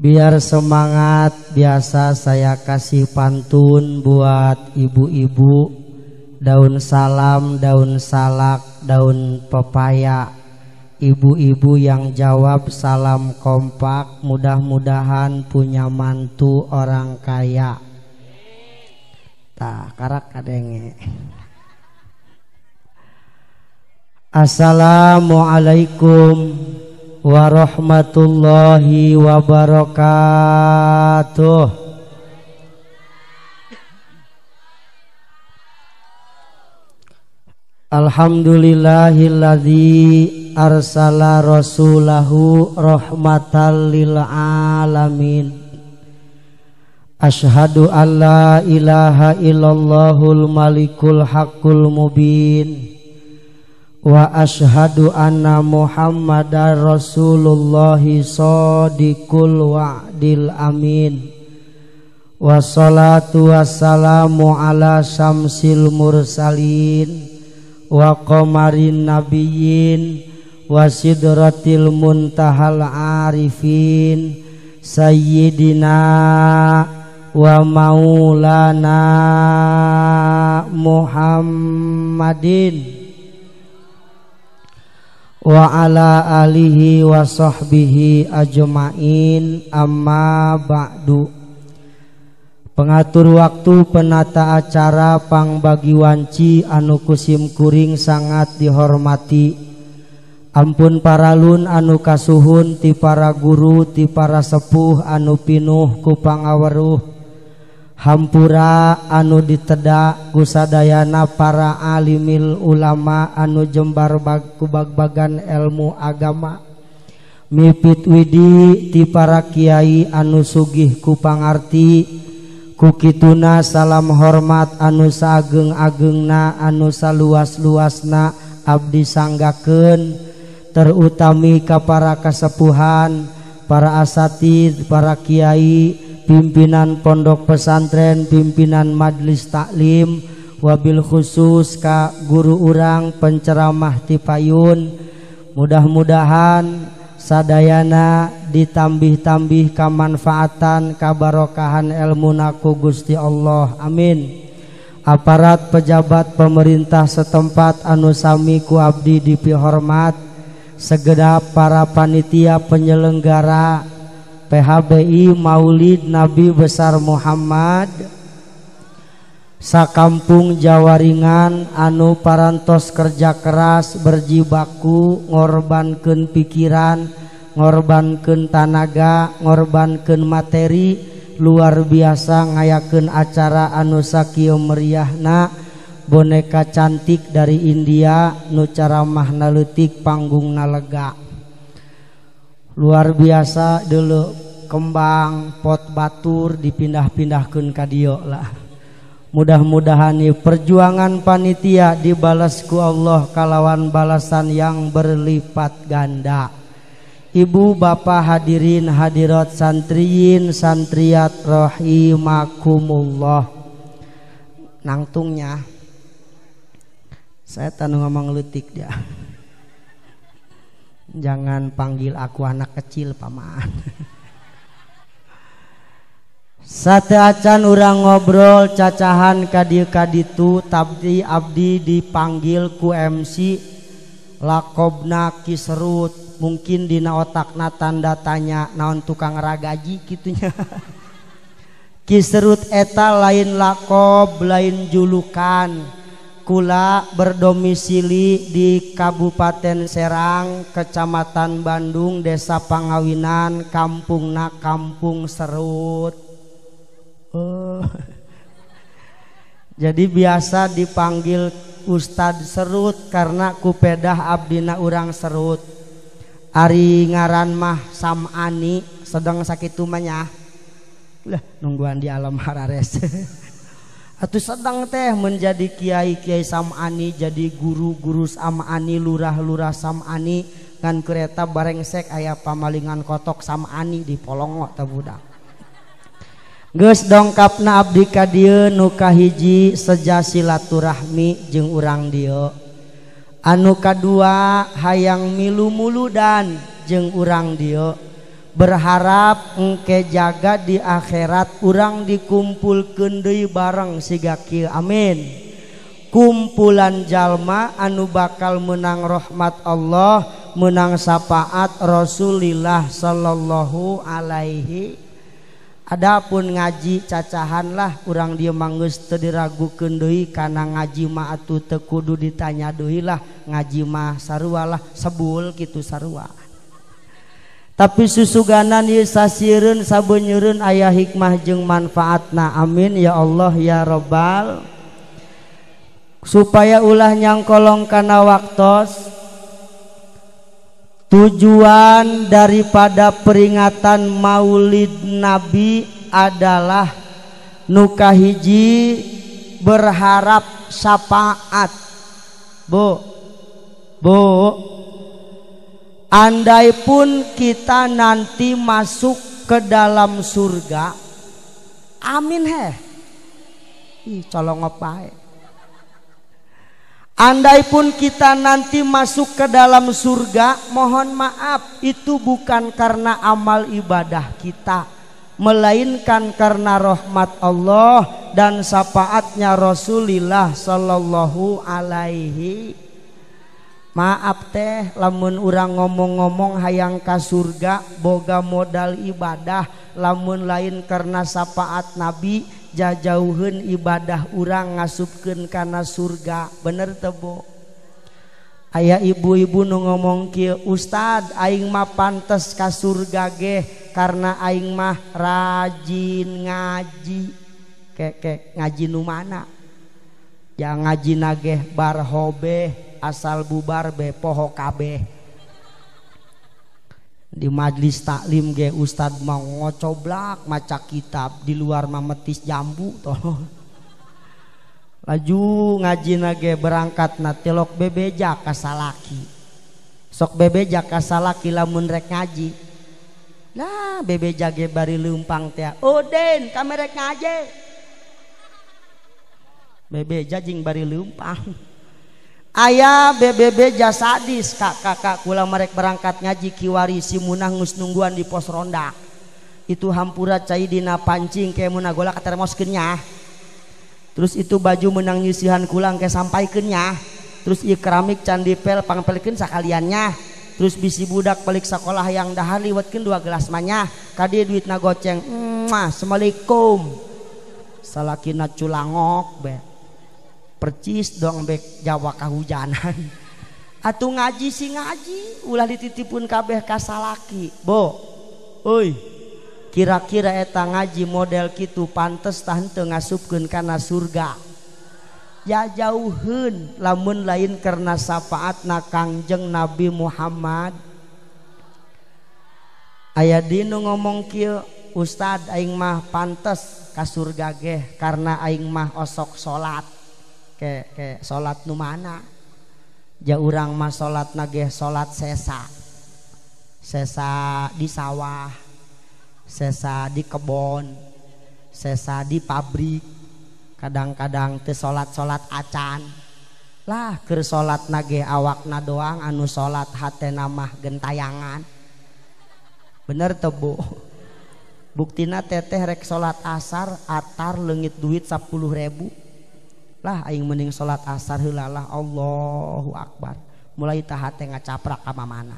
Biar semangat, biasa saya kasih pantun buat ibu-ibu. Daun salam, daun salak, daun pepaya. Ibu-ibu yang jawab salam kompak, mudah-mudahan punya mantu orang kaya. Tah, karak kadenge. Assalamualaikum warahmatullahi wabarakatuh. Alhamdulillahilladzi arsala rasulahu rahmatan lil alamin. Asyhadu an la ilaha illallahul malikul haqqul mubin. Wa asyhadu anna Muhammadar Rasulullahi shadiqul wa'dil amin. Wassalatu wassalamu ala syamsil mursalin wa qamarin nabiyyin wa sidratil muntahal arifin sayyidina wa maulana Muhammadin wa ala alihi wa sahbihi ajmain, amma ba'du. Pengatur waktu, penata acara, pangbagi wanci anu kusim kuring sangat dihormati. Ampun paralun anu kasuhun ti para guru, ti para sepuh anu pinuh ku pangaweruh. Hampura anu ditedak kusadayana para alimil ulama anu jembar ku bagbagan ilmu agama. Mipit widi ti para kiai anu sugih ku pangarti. Kukituna salam hormat anu saageng-agengna anu saluas-luasna abdi sanggakeun, terutami ka para kasepuhan, para asatid, para kiai, pimpinan pondok pesantren, pimpinan majelis taklim, wabil khusus ka guru urang penceramah ti payun. Mudah-mudahan sadayana ditambih-tambih kamanfaatan kabarokahan ilmuna ku Gusti Allah, amin. Aparat pejabat pemerintah setempat anu sami ku abdi dipihormat, segenap para panitia penyelenggara PHBI Maulid Nabi Besar Muhammad sakampung Jawaringan anu parantos kerja keras berjibaku ngorbankeun pikiran, ngorbankeun tanaga, ngorbankeun materi, luar biasa ngayakeun acara anu sakieu meriahna. Boneka cantik dari India nu caramahna leutik panggungna lega. Luar biasa dulu kembang pot batur dipindah-pindahkeun ka dieu lah. Mudah-mudahan perjuangan panitia dibalas ku Allah kalawan balasan yang berlipat ganda. Ibu bapak hadirin hadirat santriyin santriat rahimakumullah. Nangtungnya saya tanu ngomong leutik dia. Jangan panggil aku anak kecil paman. Sate acan urang ngobrol cacahan kadieu kaditu tabdi abdi dipanggil ku MC lakobna Kiserut, mungkin dina otakna tanda tanya naon tukang ragaji kitunya. Kiserut eta lain lakob lain julukan. Kula berdomisili di Kabupaten Serang, Kecamatan Bandung, Desa Pangawinan, kampungna Kampung Serut. Oh. Jadi biasa dipanggil Ustadz Serut karena kupedah abdina urang Serut. Ari ngaran mah Samani sedang sakitu mah nya. Lah nungguan di alam harares. Atuh sedang teh menjadi kiai-kiai Samani, jadi guru-guru Samani, lurah-lurah Samani, ngan kereta barengsek aya pamalingan kotok Samani di polongo teh budak. Geus dongkapna abdi ka dieu nu kahiji seja silaturahmi jeung urang dieu. Anu kadua hayang milu muludan jeung urang dieu. Berharap engke jaga di akhirat urang dikumpulkeun deui bareng siga kieu. Amin. Kumpulan jalma anu bakal menang rahmat Allah, menang syafaat Rasulillah sallallahu alaihi. Adapun ngaji cacahan lah urang dieu mah geus teu diragukeun deui kana ngaji mah atuh teu kudu ditanya deui lah, ngaji mah sarua lah sebul kitu sarua. Tapi susuganan ieu sasireun sabenyeureun aya hikmah jeung manfaatna. Amin ya Allah ya Rabbal. Supaya ulah nyangkolong kana waktos, tujuan daripada peringatan Maulid Nabi adalah nu kahiji berharap syafaat. Bu, bu, andai pun kita nanti masuk ke dalam surga, amin heh. Ih, colong opae. Andai pun kita nanti masuk ke dalam surga, mohon maaf, itu bukan karena amal ibadah kita, melainkan karena rahmat Allah dan syafaatnya Rasulullah sallallahu alaihi. Maaf teh, lamun urang ngomong-ngomong hayang ka surga boga modal ibadah, lamun lain karena syafaat Nabi, jajauheun ibadah urang ngasupkeun kana surga. Bener teu Bu? Aya ibu-ibu nu ngomong kieu, Ustad aing mah pantes ka surga ge karena aing mah rajin ngaji. Kek ngaji nu mana? Ya ngaji nageh bar hobeh asal bubar be poho kabeh. Di majlis taklim ge ustad mau ngocoblak maca kitab, di luar mah metis jambu toh. Laju ngaji nage berangkat na tilok bebeja ka salaki. Sok bebeja ka salaki lamun rek ngaji. Lah bebeja ge bari leumpang teh. Oden kami rek ngaji. Bebeja jeung bari leumpang. Aya BBB jasadis kak kula merek berangkat ngaji kiwari si munah ngus nungguan di pos ronda. Itu hampura cai dina pancing ke munah gola katermoskeun nya. Terus itu baju menang nyusihan kulang ke sampaikeun nya. Terus ieu keramik can dipel pangpelkeun sakaliannya. Terus bisi budak balik sekolah yang dahar liwetkeun 2 gelas manya. Kadi duitna goceng. Assalamualaikum. Salakina culangok be. Percis dong bek Jawa kahujanan. Atuh ngaji si ngaji ulah dititipun kabeh ka salaki. Bo, euy, kira-kira eta ngaji model kitu pantes tah henteu ngasupkeun kana surga? Ya jauheun lamun lain karena syafaatna Kangjeng Nabi Muhammad. Aya dinu ngomong kieu, Ustad aing mah pantes ka surga geh karena aing mah osok salat. Ke salat nu mana? Ja urang mah salat nageh salat sesa. Sesa di sawah, sesa di kebon, sesa di pabrik. Kadang-kadang teu salat-salat acan. Lah keur salat nageh awakna doang anu salat hatena mah gentayangan. Bener teu Bu? Buktina teteh rek salat asar atar leungit duit 10.000. Lah aing mending salat asar heula lah, Allahu akbar. Mulai tah hate ngacaprak ka mamana.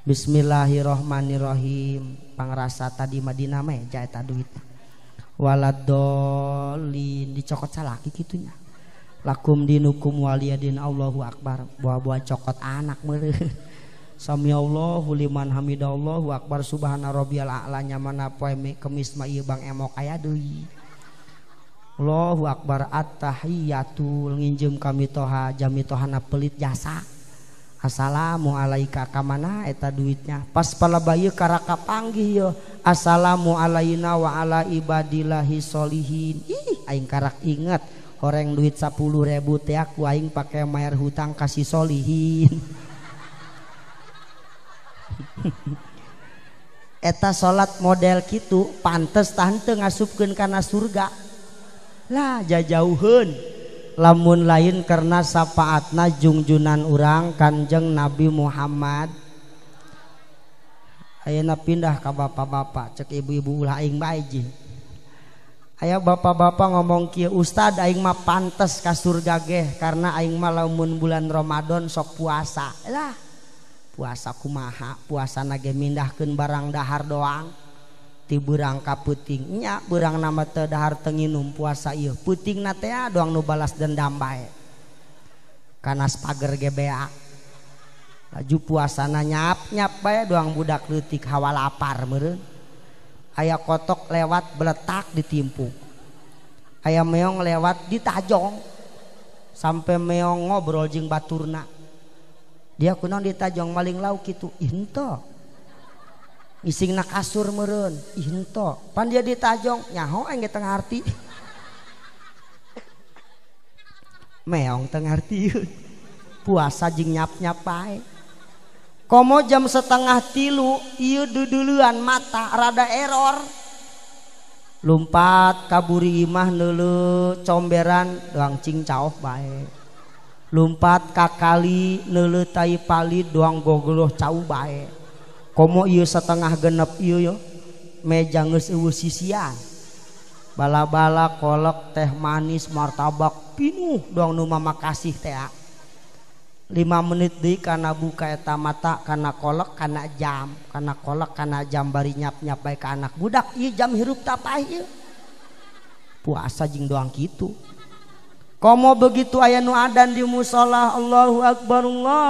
Bismillahirrahmanirrahim. Pangrasa tadi Madinah mah ja eta duitna. Waladolin dicokot salaki kitunya. Lakum dinukum waliyadin, Allahu akbar. Buah-buah cokot anak meureun. Sami Allahu liman hamidallahu akbar subhana rabbiyal a'la nya mana poe kemis mah ieu Bang Emok aya deui. Allahu akbar at-tahiyatul nginjem kami toha jami tohana pelit jasa. Assalamualaika kamana eta duitnya. Pas palabayu karaka panggih yo. Assalamu alaina wa ala ibadillahi solihin. Ih aing karak inget horeng duit 10.000 teh aku aing pake mayar hutang kasih solihin. Eta salat model kitu pantes tah henteu ngasupkeun kana surga. Lah jajauheun lamun lain karena syafaatna jungjunan urang Kanjeng Nabi Muhammad. Ayeuna pindah ka bapak-bapak, cek ibu-ibu ulah aing bae ji. Aya bapak-bapak ngomong kieu, Ustad aing mah pantes ka surga geh karena aing mah lamun bulan Ramadan sok puasa. Lah, puasa kumaha? Puasana ge mindahkeun barang dahar doang. Ti beurang ka peuting nya, beurang na mah teu dahar teu nginum puasa ieu. Peutingna teh doang nu balas dendam bae. Kana pager ge beak. Laju puasana nyap-nyap bae doang budak leutik hawa lapar meureun. Aya kotok lewat beletak ditimpuk. Aya meong lewat ditajong. Sampai meong ngobrol jeung baturna. Dia kunaon ditajong maling lauk kitu? Ih henteu. Ngisingna kasur meureun. Ih henteu. Pan dia ditajong nyaho aing ge teu ngarti. Meong teu ngarti. Puasa jeung nyap-nyap bae. Komo jam 2:30 ieu duduluan mata rada error. Lumpat kaburi imah neuleuh comberan doang cing caoh bae. Lumpat ka kali neuleuh tai palid doang gogoloh cau bae. Komo ieu 5:30 ieu yo meja geus eueuh sisian. Bala-bala kolek teh manis martabak pinuh doang nu mamakasih teh. 5 menit deui kana buka eta mata kana kolek kana jam, kana kolek kana jam bari nyap-nyap bae ka anak budak ieu jam hirup tapah ieu. Puasa jeung doang kitu. Komo begitu aya nu adan di musala Allahu akbar Allahu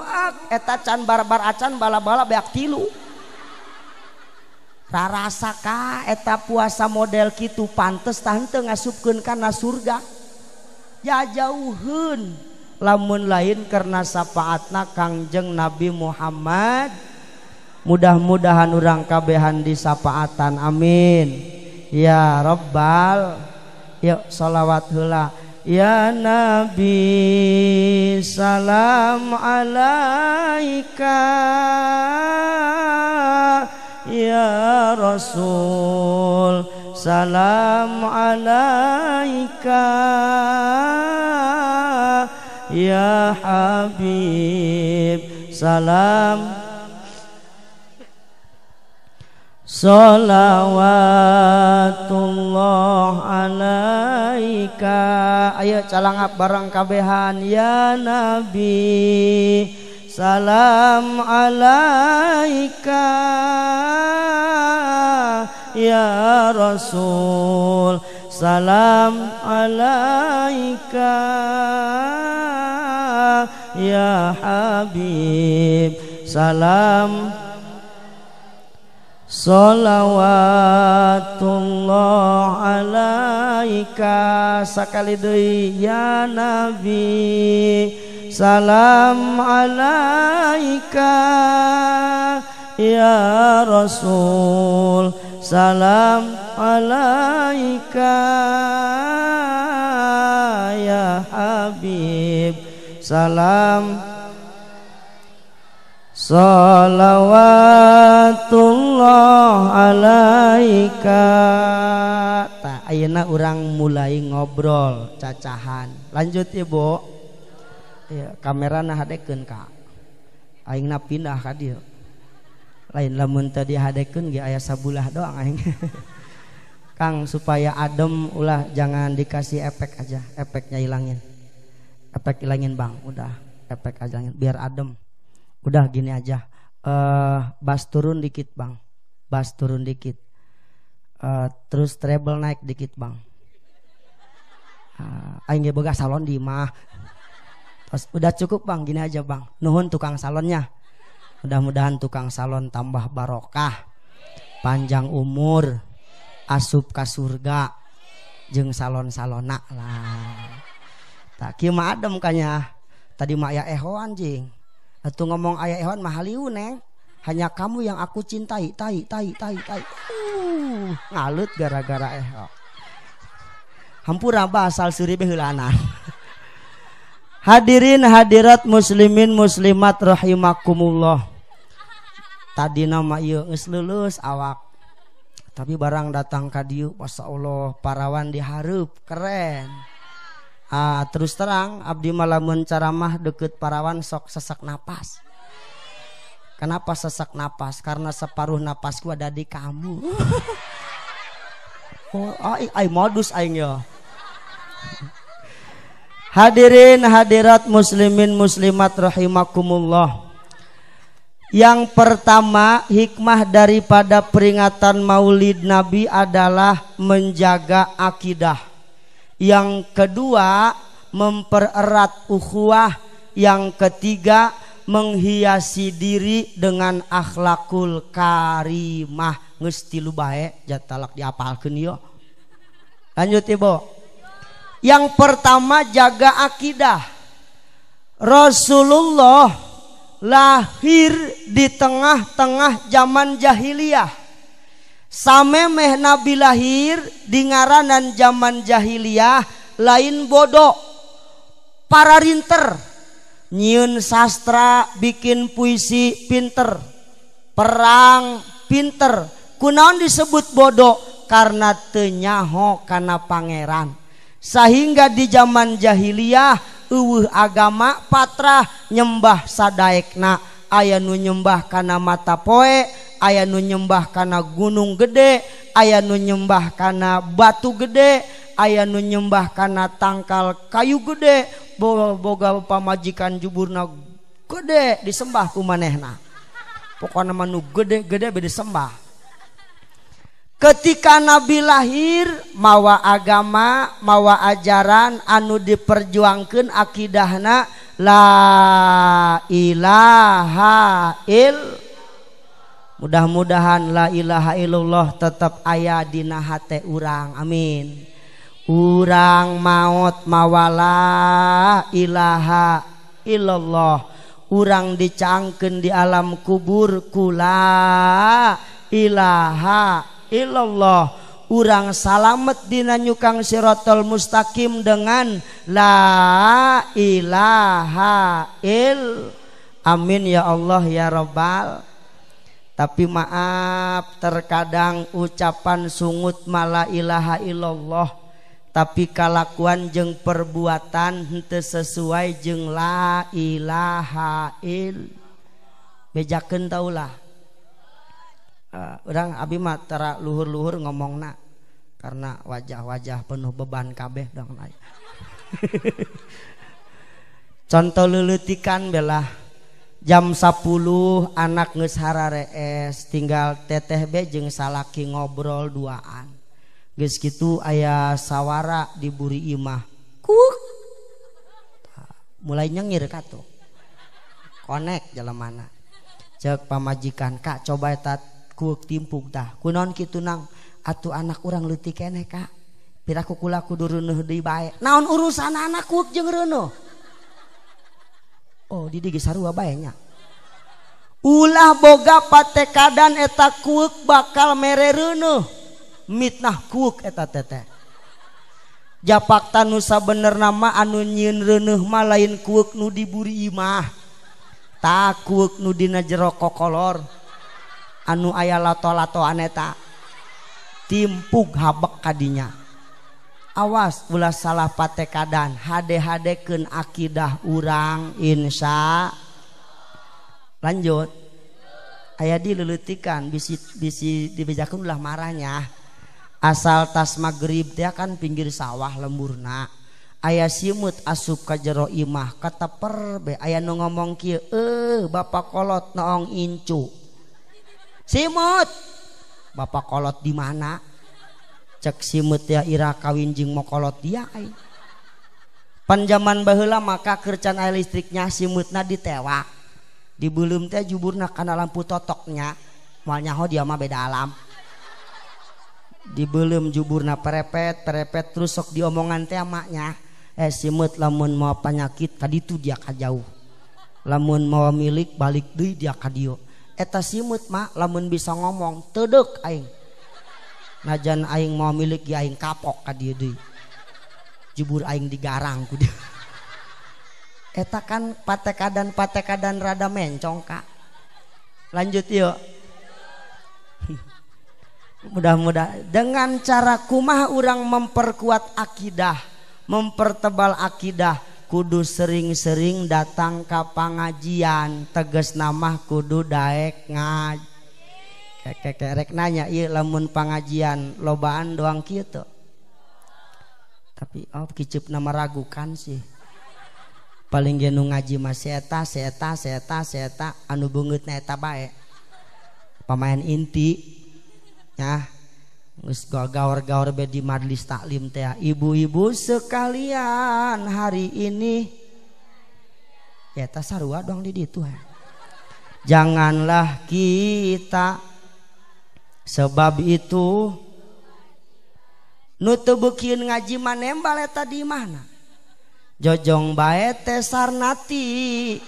ak eta can barbar acan bala-bala beak tilu. Rarasa ka eta puasa model kitu pantes tah henteu ngasupkeun kana surga. Ya jauheun lamun lain karena syafaatna Kangjeng Nabi Muhammad. Mudah-mudahan urang kabehan disafaatan, amin ya rabbal. Yuk sholawat heula. Ya Nabi salam alaika, ya Rasul salam alaika, ya Habib salam. Sholawatullah alaika. Ayo calangap bareng kabehan. Ya Nabi salam alaika, ya Rasul salam alaika, ya Habib salam. Sholawatullah alaika. Sakali deui. Ya Nabi salam alaika, ya Rasul salam alaika, ya Habib salam. Sholawatullah alaika. Tah ayeuna urang mulai ngobrol cacahan. Lanjut Ibu. Ya, kamera nah hadekeun ka. Aingna pindah ka dieu. Lain lamun teu dihadekeun ge aya sabulah doang aing. Kang supaya adem ulah jangan dikasih efek aja, efeknya hilangin. Efek hilangin Bang, udah efek aja biar adem. Udah gini aja, bass turun dikit Bang, bass turun dikit, terus treble naik dikit Bang. Aing ge boga salon di imah. Terus udah cukup Bang, gini aja Bang. Nuhun tukang salonnya. Mudah-mudahan tukang salon tambah barokah, panjang umur, asup ka surga, jeung salon-salona lah. Tak kieu mah adem kanya. Tadi mah aya eho anjing. Atuh ngomong ayah ehon mahaliu neng. Hanya kamu yang aku cintai, tai tai tai tai. Ngalut gara-gara eho. Hampura asal suri beheulanan. Hadirin hadirat muslimin muslimat rahimakumullah. Tadi nama ieu geus lulus awak. Tapi barang datang ka dieu masyaallah parawan dihareup keren. Ah, terus terang abdi mah lamun ceramah deket parawan sok sesak napas. Kenapa sesak napas? Karena separuh napasku ada di kamu. Oh, ai modus aing ya. Hadirin hadirat muslimin muslimat rahimakumullah. Yang pertama, hikmah daripada peringatan Maulid Nabi adalah menjaga akidah. Yang kedua, mempererat ukhuwah. Yang ketiga, menghiasi diri dengan akhlakul karimah. Geus tilu bae jatalak diapalkeun ieu. Lanjut Ibu. Yang pertama, jaga akidah. Rasulullah lahir di tengah-tengah zaman jahiliyah. Samemeh Nabi lahir di ngaranan zaman jahiliyah lain bodoh, para rinter, nyieun sastra, bikin puisi pinter, perang pinter. Kunaon disebut bodoh? Karena teu nyaho kana pangeran. Sehingga di zaman jahiliyah eueuh agama patrah nyembah sadaekna. Aya nu nyembah kana mata poe, aya nu nyembah kana gunung gede, aya nu nyembah kana batu gede, aya nu nyembah kana tangkal kayu gede, boga pamajikan juburna gede disembah ku manehna. Pokona mah nu gede-gede be disembah. Ketika Nabi lahir mawa agama, mawa ajaran anu diperjuangkeun akidahna la ilaha il. Mudah-mudahan la ilaha illallah tetap aya dina hate urang. Amin. Urang maot mawa la ilaha illallah. Urang dicangkeun di alam kubur ku la ilaha illallah. Urang salamet dina nyukang siratal mustaqim dengan la ilaha il. Amin ya Allah ya Rabbal. Tapi maaf, terkadang ucapan sungut mala ilaha illallah, tapi kalakuan jeung perbuatan henteu sesuai jeung la ilaha il. Bejakeun taulah. Urang abi mah tara luhur-luhur ngomongna karena wajah-wajah penuh beban kabeh dong. Contoh leuleutikan belah jam 10 anak geus hararees tinggal teteh be jeung salaki ngobrol duaan. Geus kitu aya sawara di buri imah. Kuk. Mulai nyengir katuh. Konek jalemana. Ceuk pamajikan, "Kak, coba eta kuuk timpuk tah." Kunaon kitu nang? Atuh anak urang leutik keneh, Kak. Piraku kula kudu reuneuh deui bae. Naon urusan anak kuuk jeung reuneuh? Oh, di dieu geus sarua bae nya. Ulah boga patekadan eta kuuk bakal mere reuneuh. Mitnah kuuk eta teteh. Japakta nu sabenerna mah anu nyieun reuneuh mah lain kuuk nu diburi imah. Ta kuuk nu dina jero kokolor. Anu aya lato-latoan eta timpuk habek kadinya. Awas ulah salah patekadan, hade-hadekeun akidah urang insya. Lanjut. Aya dileuleutikan bisi bisi dibejakeun ulah marahnya. Asal tas magrib teh kan pinggir sawah lemburna. Aya simut asup ka jero imah kateper be aya nu ngomong kieu, bapak kolot noong incu. Simut, bapak kolot di mana? Cek simut ya ira kawin jeung mokolot dia ai. Pan jaman baheula maka kercan aya listriknya simutna ditewak. Dibeuleum teh juburna kana lampu totoknya. Moal nyaho dia mah beda alam. Dibeuleum juburna perepet perepet terus sok diomongan teh maknya. Simut lamun mau penyakit kaditu dia ka jauh. Lamun mau milik balik deui dia ka dieu. Eta simut mah lamun bisa ngomong teudek aing. Najan aing mau milik ya aing kapok ka dieu deui. Jubur aing digarang ku dia. Eta kan patekadan-patekadan rada mencong, Kak. Lanjut yuk. Mudah-mudahan dengan cara kumaha urang memperkuat akidah, mempertebal akidah, Kudu sering-sering datang ka pangajian, tegas namah kudu daek ngaji. Rek nanya ieu lamun pangajian lobaan doang kieu teu. Tapi oh kiceup nama ragukan sih. Paling ge nu ngaji mah si eta si eta si eta si eta anu beungeutna eta bae. Pamain inti ya. Geus gaur-gaur be di majelis taklim teh. Ibu-ibu sekalian hari ini ya eta sarua doang di ditu. Janganlah kita sebab itu nu teu beukieun ngaji mah nembal eta di mana? Jojong bae teh sarnati.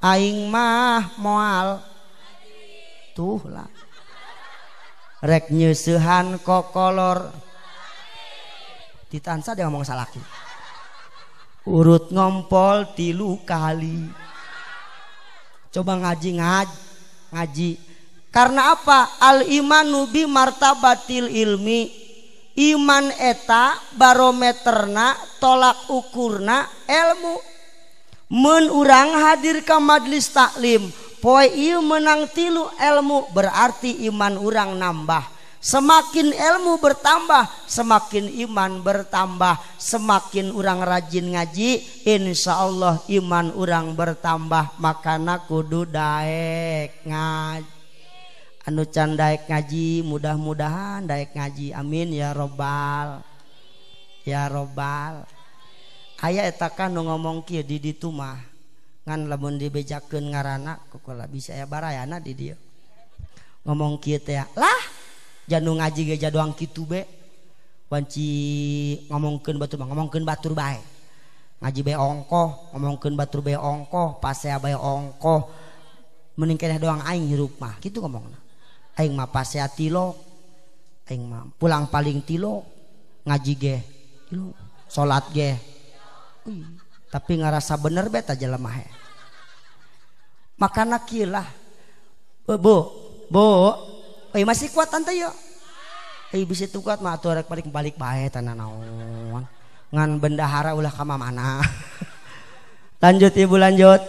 Aing mah moal tuh lah. Rek nyeusehan kokolor. Ditansa dia ngomong salaki. Urut ngompol 3 kali. Coba ngaji ngaji. Karena apa? Al imanu bi martabatil ilmi. Iman eta barometerna tolak ukurna ilmu. Mun urang hadir ka majelis taklim, poe ieu menang 3 ilmu, berarti iman urang nambah. Semakin ilmu bertambah, semakin iman bertambah. Semakin urang rajin ngaji, insya Allah iman urang bertambah. Makana kudu daek ngaji. Anu can daek ngaji, mudah-mudahan daek ngaji, amin ya robbal ya robbal. Aya eta kan nu ngomong kieu di ditu mah ngan lamun dibejakeun ngaranna kukola bisa aya barayana di dieu. Ngomong kieu teh lah janu ngaji ge jadoang kitu be. Wanci ngomongkeun batur mah ngomongkeun batur bae. Ngaji bae ongkoh, ngomongkeun batur bae ongkoh, pasea bae ongkoh. Mending keneh doang aing hirup mah kitu ngomongna. Aing mah pasea tilok, aing mah pulang paling tilok, ngaji ge tilok, salat ge. Tapi ngarasa bener beta jelema he. Makana kieu lah. Bu, bu, euy masih kuat tante yeuh. Euy bisa tu kuat mah atuh rek balik-balik bae tanah naon. Ngan bendahara ulah ka mana. Lanjut ibu lanjut.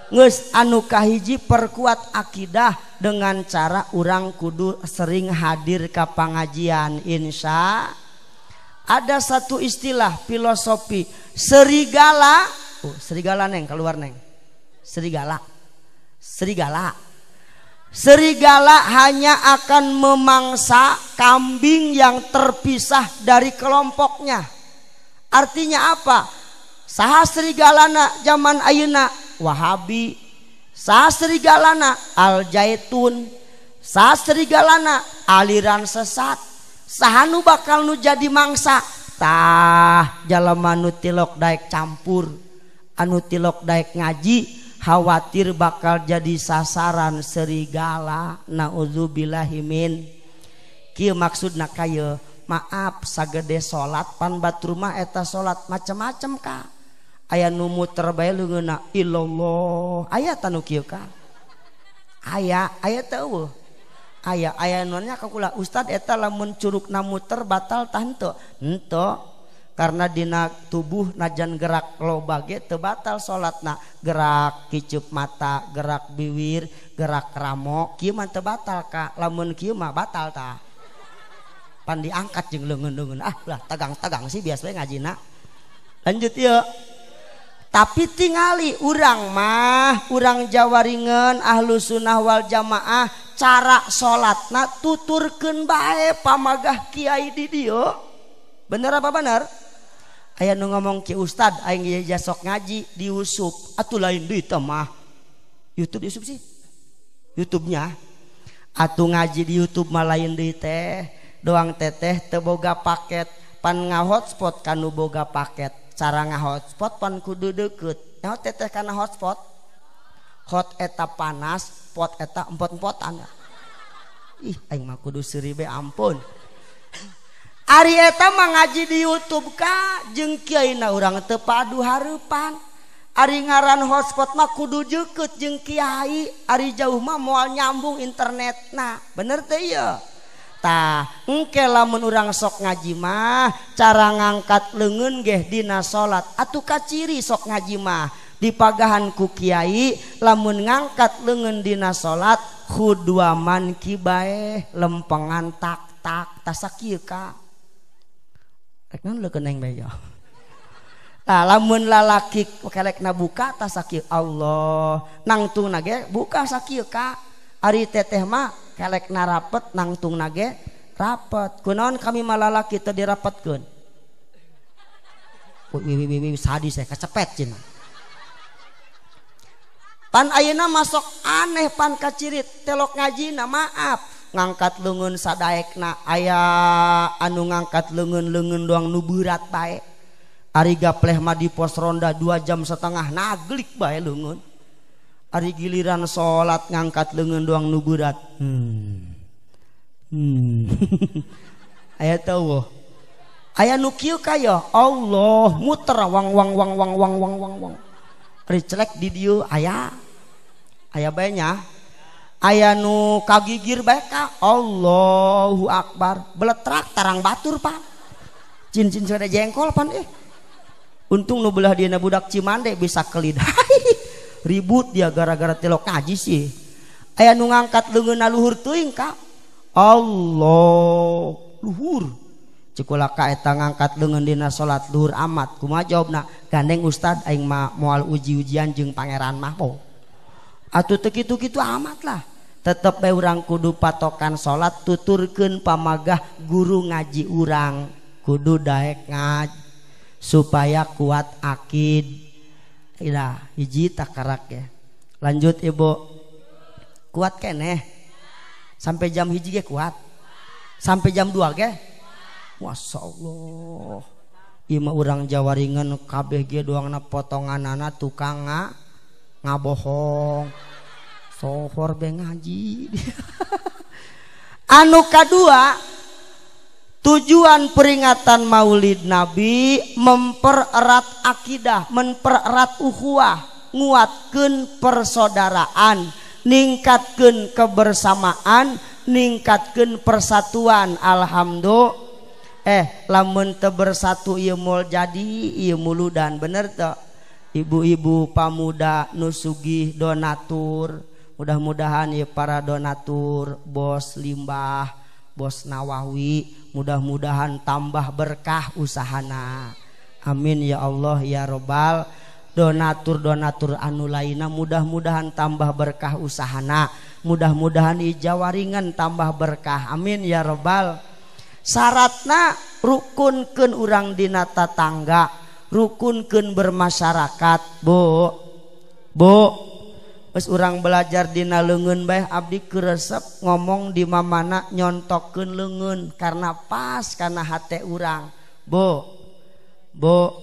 Geus anu kahiji perkuat akidah dengan cara urang kudu sering hadir ka pangajian insya. Ada satu istilah filosofi serigala. Oh, serigala neng keluar neng. Serigala. Serigala. Serigala hanya akan memangsa kambing yang terpisah dari kelompoknya. Artinya apa? Saha serigalana zaman ayeuna Wahabi, saha serigalana Al Zaitun, saha serigalana aliran sesat. Saha nu bakal nu jadi mangsa? Tah jalema nu tilok daek campur, anu tilok daek ngaji, khawatir bakal jadi sasaran serigala. Naudzubillahi min. Kieu maksudna kaya maaf sagede salat pan batur mah eta salat macem-macem ka. Aya nu muter bae leungeunna illallah. Aya tanu kieu ka? Aya, aya teu eueuh. Aya, aya nu nya ka kula ustad eta lamun curugna muter batal tah henteu? Henteu. Karena dina tubuh najan gerak loba ge teu batal salatna. Gerak kicup mata, gerak biwir, gerak ramo, kieu mah teu batal ka. Lamun kieu mah batal tah. Pan diangkat jeung leungeun-leungeun. Ah lah tagang-tagang sih biasa we ngajina. Lanjut ieu. Tapi tingali urang mah urang Jawaringan ahlu sunnah wal jamaah cara salatna tuturkeun bae pamagah kiai di dieu. Bener apa bener? Aya nu ngomong ki ustad aing ge jasok ngaji di Yusuf atuh lain deui teh mah. YouTube Yusuf sih. YouTube-nya. Atuh ngaji di YouTube mah lain deui teh. Doang teteh teu boga paket pan ngahotspot kanu boga paket. Cara ngahotspot pan kudu deukeut. Nyaho teteh kana hotspot? Hot eta panas, pot eta empot-empotan. Ih aing mah kudu seuri be ampun. Ari eta mah ngaji di YouTube ka jeung kiaina urang teu padu hareupan. Ari ngaran hotspot mah kudu deukeut jeung kiai, ari jauh mah moal nyambung internetna. Bener teh ieu? Tah engke lamun urang sok ngaji mah cara ngangkat leungeun geh dina salat atuh kaciri sok ngaji mah dipagahan ku kiai lamun ngangkat leungeun dina salat khudwaman kibae lempengan tak tak tasakieu ka rek naon leukeun aing bae. Tah lamun lalaki kelekna buka tasakieu Allah nangtungna ge buka sakieu ka. Ari teteh mah kelekna rapet nangtungna ge rapet. Kunaon kami mah lalaki teu dirapetkeun? Wi sadis saya kacepet cenah. Pan ayeuna masuk aneh pan kacirit telok ngajina maaf ngangkat leungeun sadaekna aya anu ngangkat leungeun-leungeun doang nu beurat bae. Ari gapleh mah di pos ronda 2,5 jam naglik bae leungeun. Ari giliran salat ngangkat leungeun doang nu beurat. Aya teu eueuh. Aya nu kieu ka ya Allah muter wang wang wang wang wang wang wang wang. Ari celek di dieu aya. Aya bae nya. Aya nu kagigir bae ka Allahu Akbar. Beletrak tarang batur pan. Cincin sada jengkol pan eh. Untung nu belah dieuna budak Cimande bisa kelid. Ribut dia gara-gara telok ngaji sih. Aya nu ngangkat leungeunna luhur teuing ka Allah luhur. Cukula ka eta ngangkat leungeun dina salat luhur amat. Kumaha jawabna? Gandeng ustad aing mah moal uji-ujian jeung pangeran mah po. Atuh teu kitu-kitu amat lah. Tetep bae urang kudu patokan salat tuturkeun pamagah guru ngaji urang kudu daek ngaji supaya kuat akid. Ila hiji takarak ya. Lanjut ibu. Kuat keneh. Sampai jam 1 ge kuat. Sampai jam 2 ge. Masya Allah. Ieu mah urang Jawaringan kabeh ge doangna potonganana tukang ngabohong. Sohor be ngaji. Anu kadua, tujuan peringatan Maulid Nabi mempererat akidah, mempererat ukhuwah, nguatkeun persaudaraan, ningkatkeun kebersamaan, ningkatkeun persatuan. Alhamdulillah. Lamun teu bersatu ieu moal jadi ieu muludan, bener teu? Ibu-ibu pamuda nu sugih donatur, mudah-mudahan ieu para donatur bos limbah, bos Nawawi, mudah-mudahan tambah berkah usahana. Amin ya Allah ya robbal. Donatur-donatur anu lainna mudah-mudahan tambah berkah usahana. Mudah-mudahan ijawaringan tambah berkah. Amin ya robbal. Syaratna rukunkeun urang dina tatangga, rukunkeun bermasyarakat. Bu, bu, wis urang belajar dina leungeun bae abdi keresep ngomong di mamana nyontokeun leungeun karena pas kana hate urang. Bu, bu,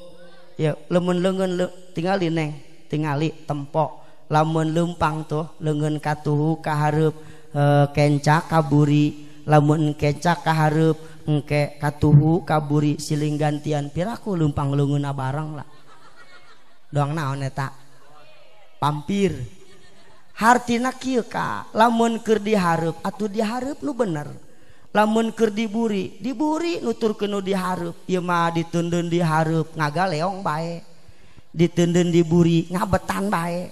ya lamun leungeun tingali neng, tingali tempok. Lamun leumpang tuh leungeun katuhu ka hareup kenca kaburi, lamun kenca ka hareup engke katuhu kaburi siling gantian piraku leumpang leungeunna bareng lah. Doang naon eta? Pampir. Hartina kieu ka, lamun keur dihareup atuh dihareup nu bener. Lamun keur diburi, diburi nuturkeun nu dihareup. Ieu mah diteundeun dihareup ngagaleong bae. Diteundeun diburi ngabetan bae.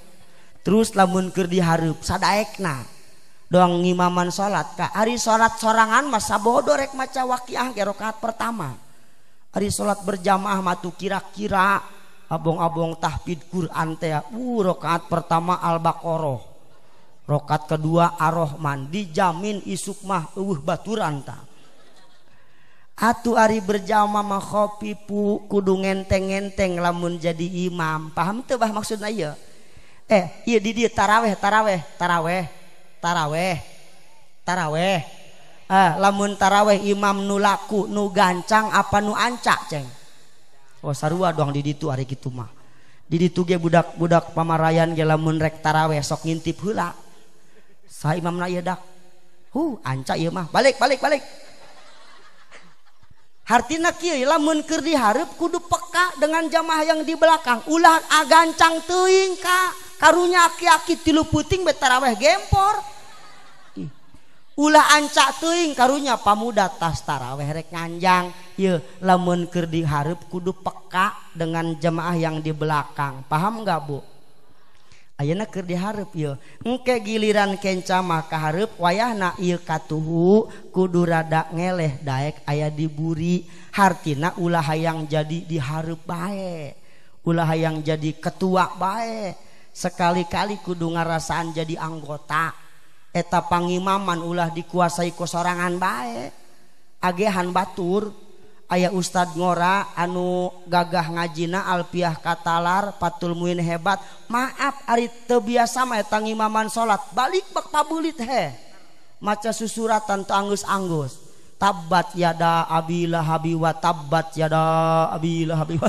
Terus lamun keur dihareup sadaekna. Doang ngimaman salat ka, ari salat sorangan mah sabodo rek maca waqiah ge rakaat pertama. Ari salat berjamaah mah tuh kira-kira abong-abong tahfidz Quran teh, rakaat pertama Al-Baqarah. Rokat kedua Ar-Rahman, dijamin isuk mah eueuh baturan ta. Atuh ari berjamaah mah khofifu kudu ngenteng-ngenteng lamun jadi imam. Paham teu bah maksudna ieu? Ieu di dieu taraweh taraweh taraweh taraweh taraweh. Lamun taraweh imam nu laku nu gancang apa nu ancak ceng? Oh sarua doang di ditu ari kitu mah. Di ditu ge budak-budak pamarayan ge lamun rek taraweh sok ngintip heula. Sa imamna ieu dak. Anca ieu mah. Balik balik balik. Hartina kieu lamun keur dihareup kudu peka dengan jamaah yang di belakang. Ulah agancang teuing ka. Karunya aki-aki 3 puting be taraweh gempor. Ulah ancak teuing karunya pamuda tas taraweh rek nganjang. Ieu lamun keur dihareup kudu peka dengan jemaah yang di belakang. Paham enggak, Bu? Ayeuna keur dihareup ieu. Engke giliran kenca mah kahareup wayahna ieu katuhu kudu rada ngeleh daek aya diburi. Hartina ulah hayang jadi dihareup bae. Ulah hayang jadi ketua bae. Sekali-kali kudu ngarasaan jadi anggota. Eta pangimaman ulah dikuasai ku sorangan bae. Agehan batur aya ustad ngora anu gagah ngajina alpiah katalar patul muin hebat. Maaf ari teu biasa mah eta ngimaman salat balik bak pabulit he. Maca susuratan teu anggeus-anggeus. Tabbat yada abi lahabi wa tabbat yada abi lahabi.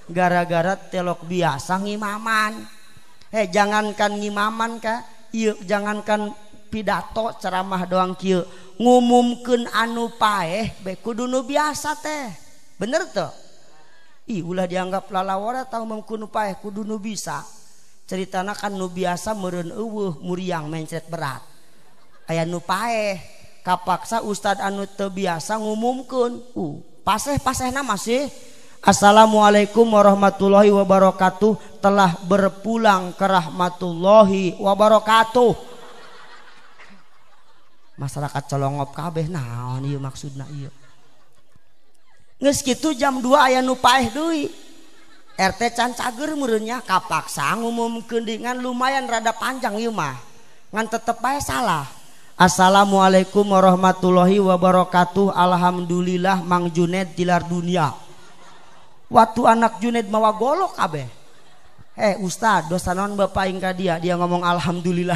Gara-gara telok biasa ngimaman. Jangankan ngimaman ka ieu, jangankan pidato ceramah doang kieu, ngumumkeun anu paeh be kudu nu biasa teh. Bener teu? Ih ulah dianggap lalawara tah ngumumkeun nu paeh kudu nu bisa. Ceritana kan nu biasa meureun eueuh muriang mencret berat. Aya nu paeh kapaksa ustad anu teu biasa ngumumkeun. Paseh-pasehna masih Assalamualaikum warahmatullahi wabarakatuh, telah berpulang ke rahmatullahi wabarakatuh. Masyarakat colongop kabeh naon ieu maksudna ieu. Geus kitu jam 2 aya nu paeh deui. RT can cager meureun nya kapaksa ngumumkeun dengan lumayan rada panjang ieu mah. Ngan tetep bae salah. Assalamualaikum warahmatullahi wabarakatuh. Alhamdulillah Mang Juned tilar dunia. Waktu anak Juned mawa golok kabeh. Ustad dosa naon bapak aing ka dia, dia ngomong alhamdulillah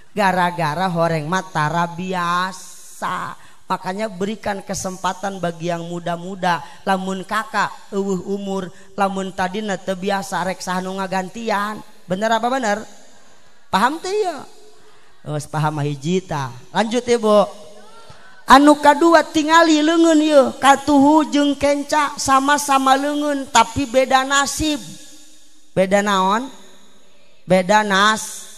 gara-gara horeng mah tara biasa. Makanya berikan kesempatan bagi yang muda-muda. Lamun kakak eueuh umur, lamun tadina teu biasa rek saha nu ngagantian. Bener apa bener? Paham teu ieu? Geus paham mah hiji tah. Lanjut Ibu. Anu kadua tingali leungeun ieu katuhu jeung kenca sama-sama leungeun tapi beda nasib. Beda naon? Beda nas.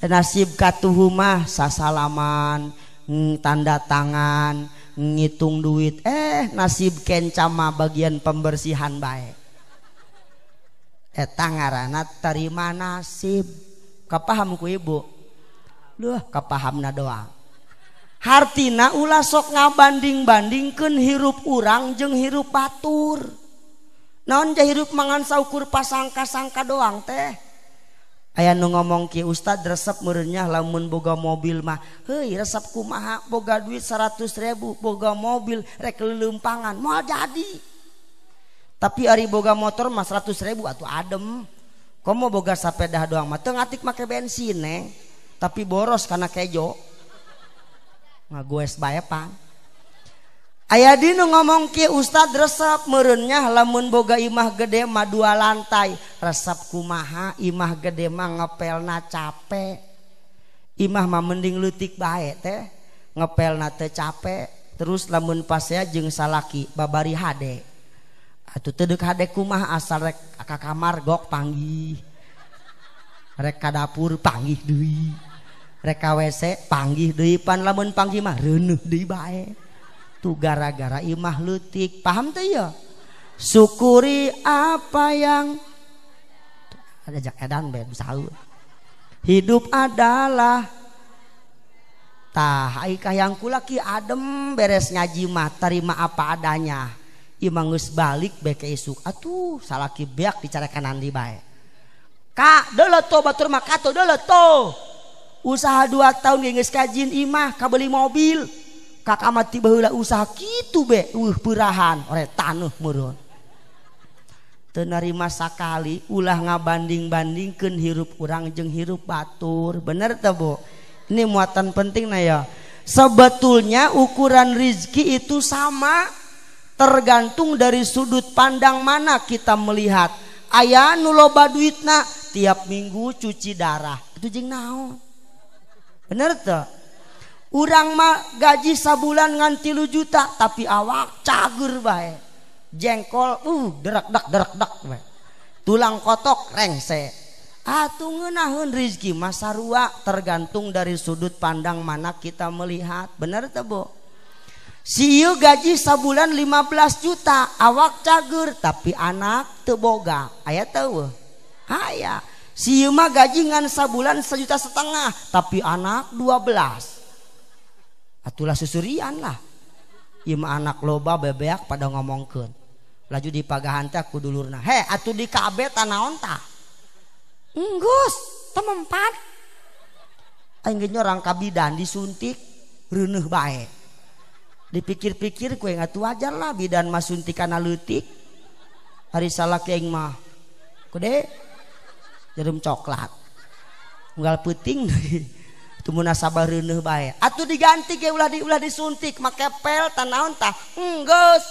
Nasib katuhu mah sasalaman, tanda tangan, ngitung duit. Nasib kenca mah bagian pembersihan bae. Eta ngaranna terima nasib. Kapaham ku ibu? Duh, kapahamna doang. Hartina ulah sok ngabanding-bandingkeun hirup urang jeung hirup batur. Naon ja hirup mangan saukur pasangka-sangka doang teh. Aya nu ngomong ki ustad resep meureun lamun boga mobil mah. Heuy resep kumaha boga duit 100.000 boga mobil rek leuleumpangan moal jadi. Tapi ari boga motor mah 100.000 atuh adem. Komo boga sapedah doang mah teu ngatik make bensin neng. Tapi boros kana kejo. Ngagoes bae pan. Aya dinu ngomong ki ustad resep meureunnya lamun boga imah gede mah 2 lantai. Resep kumaha imah gede mah ngepelna capek. Imah mah mending leutik bae teh. Ngepelna teu capek. Terus lamun pasea jeung salaki babari hade. Atuh teu deuk hade kumaha asal rek ka kamar gok panggih. Rek ka dapur panggih deui. Rek ka WC panggih deui pan lamun panggih mah reuneuh deui bae. Tuh gara-gara imah leutik. Paham teu ya? Syukuri apa yang ada jak edan bae saur. Hidup adalah tah ai kahayang kula ki adem beres ngaji mah terima apa adanya. Imah geus balik bae ke isuk. Atuh salaki beak dicarekanan di bae. Kak deuleu to batur mah katuh deuleu to. Usaha 2 tahun geus kajin imah kabeli mobil. Kakak mati baheula usaha kitu be perahan ore taneuh meureun. Teu narima sakali ulah ngabanding-bandingkeun hirup urang jeung hirup batur. Bener teu Bu? Ini muatan penting na ya. Sebetulnya ukuran rizki itu sama, tergantung dari sudut pandang mana kita melihat. Aya nu loba duitna tiap minggu cuci darah. Itu jeung naon? Bener teu? Urang mah gaji sabulan ngan 3 juta tapi awak cager bae. Jengkol derak dak bae. Tulang kotok rengse. Atuh ngeunaheun rizki mah sarua tergantung dari sudut pandang mana kita melihat. Bener teu Bu? Si ieu gaji sabulan 15 juta, awak cager tapi anak teu boga. Aya teu? Aya. Si ieu mah gaji ngan sabulan 1,5 juta tapi anak 12. Atulah susurian lah. Ieu mah anak loba bebeak pada ngomongkeun. Laju dipagahan teh ku dulurna. He, atuh di KB tanaon tah? Enggeus, temempat. Aing ge nyorang ka bidan disuntik reuneuh bae. Dipikir-pikir ku aing atuh wajar lah bidan mah suntikanna leutik. Ari salaki aing mah gede jarum coklat. Unggal peuting teu munasabah reuneuh bae. Atuh diganti ge ulah disuntik make pel tanaon tah? Enggeus.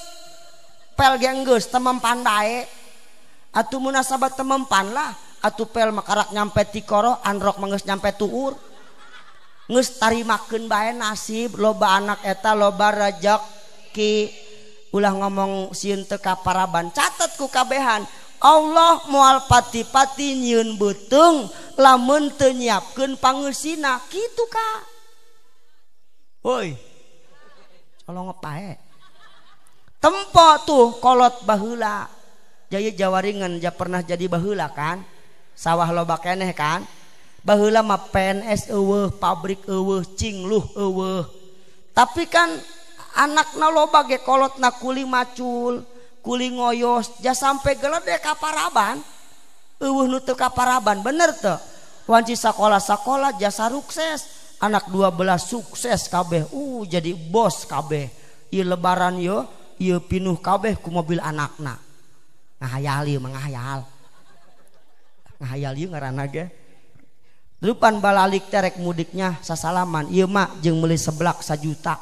Pel ge enggeus temempan bae. Atuh munasabah temempan lah. Atuh pel makarak nyampe tikoro anrok mah geus nyampe tuur. Geus tarimakeun bae nasib loba anak eta loba rejeki. Ulah ngomong sieun teu kaparaban, catet ku kabehan. Allah moal pati-pati nyieun beuteung lamun teu nyiapkeun pangeusina kitu ka. Woi. Colong pae. Tempo tuh kolot baheula. Jaya jawaringan ja pernah jadi baheula kan? Sawah loba keneh kan? Baheula mah PNS eueuh, pabrik eueuh, cingluh eueuh. Tapi kan anakna loba ge kolotna kuli macul, kuli ngoyos, ja sampe geledek ka paraban. Eueuh nu teu ka paraban, bener teu? Wanci sakola-sakola jasa sukses, anak 12 sukses kabeh, jadi bos kabeh. Ieu lebaran ieu, ieu pinuh kabeh ku mobil anakna. Ngahayal ieu mah ngahayal. Ngahayal ieu ngaranna ge. Depan balalik terek mudiknya sasalaman, ieu mah jeung meuli seblak 1 juta.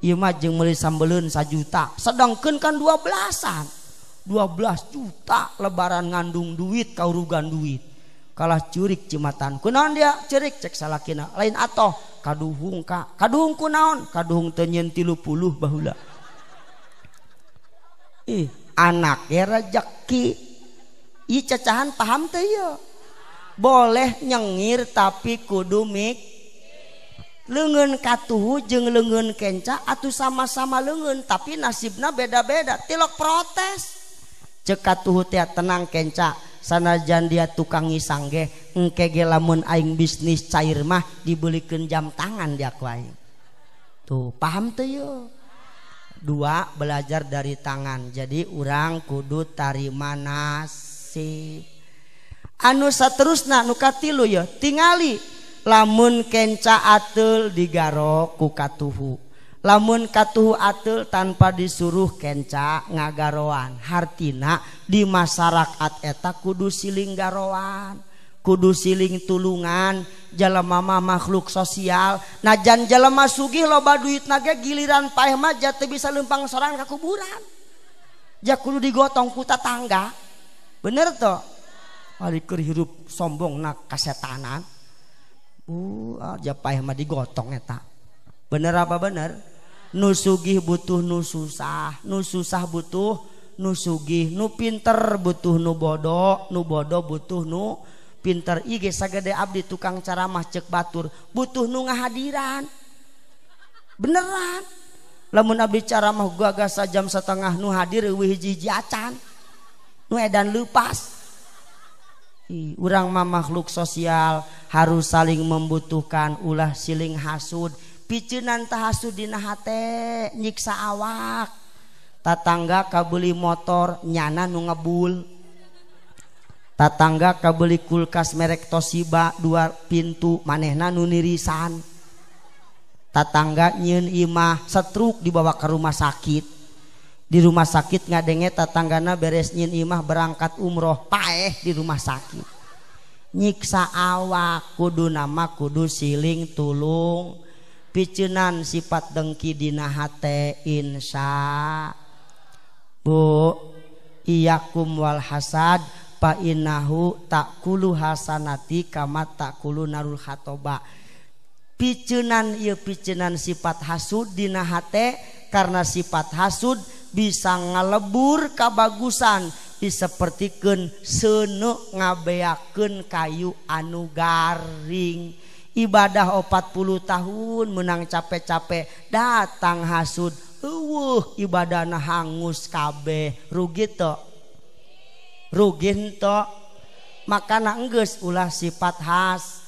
Ieu mah jeung meuli sambeleun 1 juta. Sedangkeun kan 12-an. 12 juta lebaran ngandung duit kaurugan duit. Kalah curik cimatan. Kunaon dia cerik cek salakina. Lain atoh kaduhung ka. Kaduhung kunaon? Kaduhung teu nyeun 30 baheula. Ih, anak ge rejeki. Ih cacahan paham teu ieu? Boleh nyengir tapi kudu mik leungeun katuhu jeung leungeun kenca atuh sama-sama leungeun tapi nasibna beda-beda. Tilok protes. Cek katuhu teh tenang kenca, sanajan dia tukang ngisang ge engke ge lamun aing bisnis cair mah dibelikeun jam tangan dia ku aing. Tuh, paham teu ieu? Dua, belajar dari tangan. Jadi urang kudu tarima nasib. Anu saterusna nu katilu ya tingali lamun kenca ateul digaro ku katuhu, lamun katuhu ateul tanpa disuruh kenca ngagaroan. Hartina di masyarakat eta kudu siling garoan, kudu siling tulungan. Jalema mah makhluk sosial, najan jalema sugih loba duitna ge giliran paeh mah ja teu bisa lempang sorangan ka kuburan, ja kudu digotong ku tatangga. Bener toh? Ari keur hirup sombong na kasetanan. Ja paeh mah digotong eta. Bener apa bener? Nu sugih butuh nu susah, nu susah butuh nu sugih, nu pinter butuh nu bodoh, nu bodoh butuh nu pinter. Ieu ge sagede abdi tukang ceramah cek batur butuh nu ngahadiran. Beneran. Lamun abdi ceramah gagah sajam setengah nu hadir eueuh hiji-hiji acan. Nu edan leupas. Urang mah makhluk sosial harus saling membutuhkan, ulah siling hasud. Piceunan tah hasud dina hate nyiksa awak. Tatangga kabeuli motor nyana nu ngebul. Tatangga kabeuli kulkas merek Toshiba 2 pintu manehna nu nirisan. Tatangga nyieun imah setruk dibawa ke rumah sakit. Di rumah sakit ngadenge tatanggana beres nyin imah berangkat umroh paeh di rumah sakit. Nyiksa awak kudu nama kudu siling tulung. Piceunan sifat dengki dina hate insya. Bu iyakum wal hasad fa innahu takulu hasanati kama takulu narul khatoba. Piceunan ieu piceunan sifat hasud dina hate, karena sifat hasud bisa ngalebur kabagusan, disapertikeun seuneu ngabeakeun kayu anu garing. Ibadah 40 tahun menang capek-capek datang hasud eueuh ibadahna hangus kabeh rugi teu rugi henteu. Makana enggeus ulah sifat has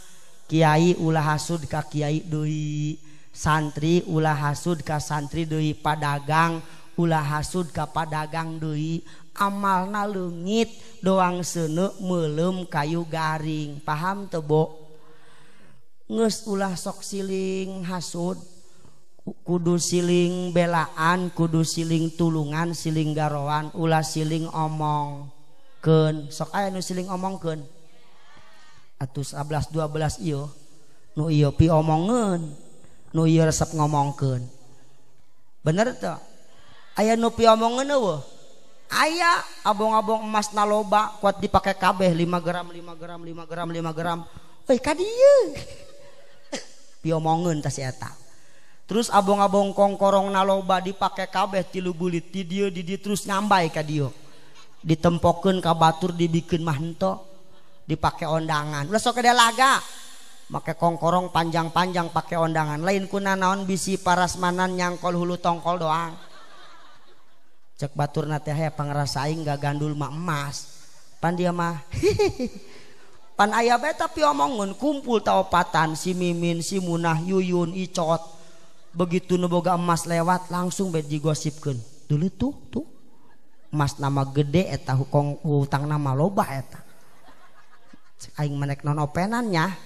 kiai ulah hasud ka kiai deui, santri ulah hasud ka santri deui, padagang ulah hasud ka padagang deui, amalna leungit doang seuneu meuleum kayu garing. Paham teu Bo? Geus ulah sok siling hasud, kudu siling belaan, kudu siling tulungan, siling garoan, ulah siling omongkeun. Sok aya nu siling omongkeun atuh 11 12 ieu nu ieu pi omongeun, nu ieu resep ngomongkeun. Bener teu? Aya nu pi omongeun eueuh? Aya abong-abong emas na loba kuat dipake kabeh 5 gram 5 gram 5 gram 5 gram. Euy ka dieu. Pi omongeun tah si eta. Terus abong-abong kongkorong na loba dipake kabeh 3 bulit di dieu di dieu terus ngambai ka dieu. Ditempokeun ka batur dibikeun mah henteu dipake ondangan. Ulah sok ada laga. Make kongkorong panjang-panjang pake ondangan. Lain kuna naon bisi parasmanan nyangkol hulu tongkol doang. Cek baturna teh aya pangrasa aing gagandul mah emas. Pan dia mah pan aya bae tapi omongeun kumpul taopatan si Mimin, si Munah, Yuyun, Icot. Begitu nu boga emas lewat langsung bae digosipkeun. Dulu tuh tuh emas nama gede eta hukong hutang nama loba eta. Cek aing menek non openan nya.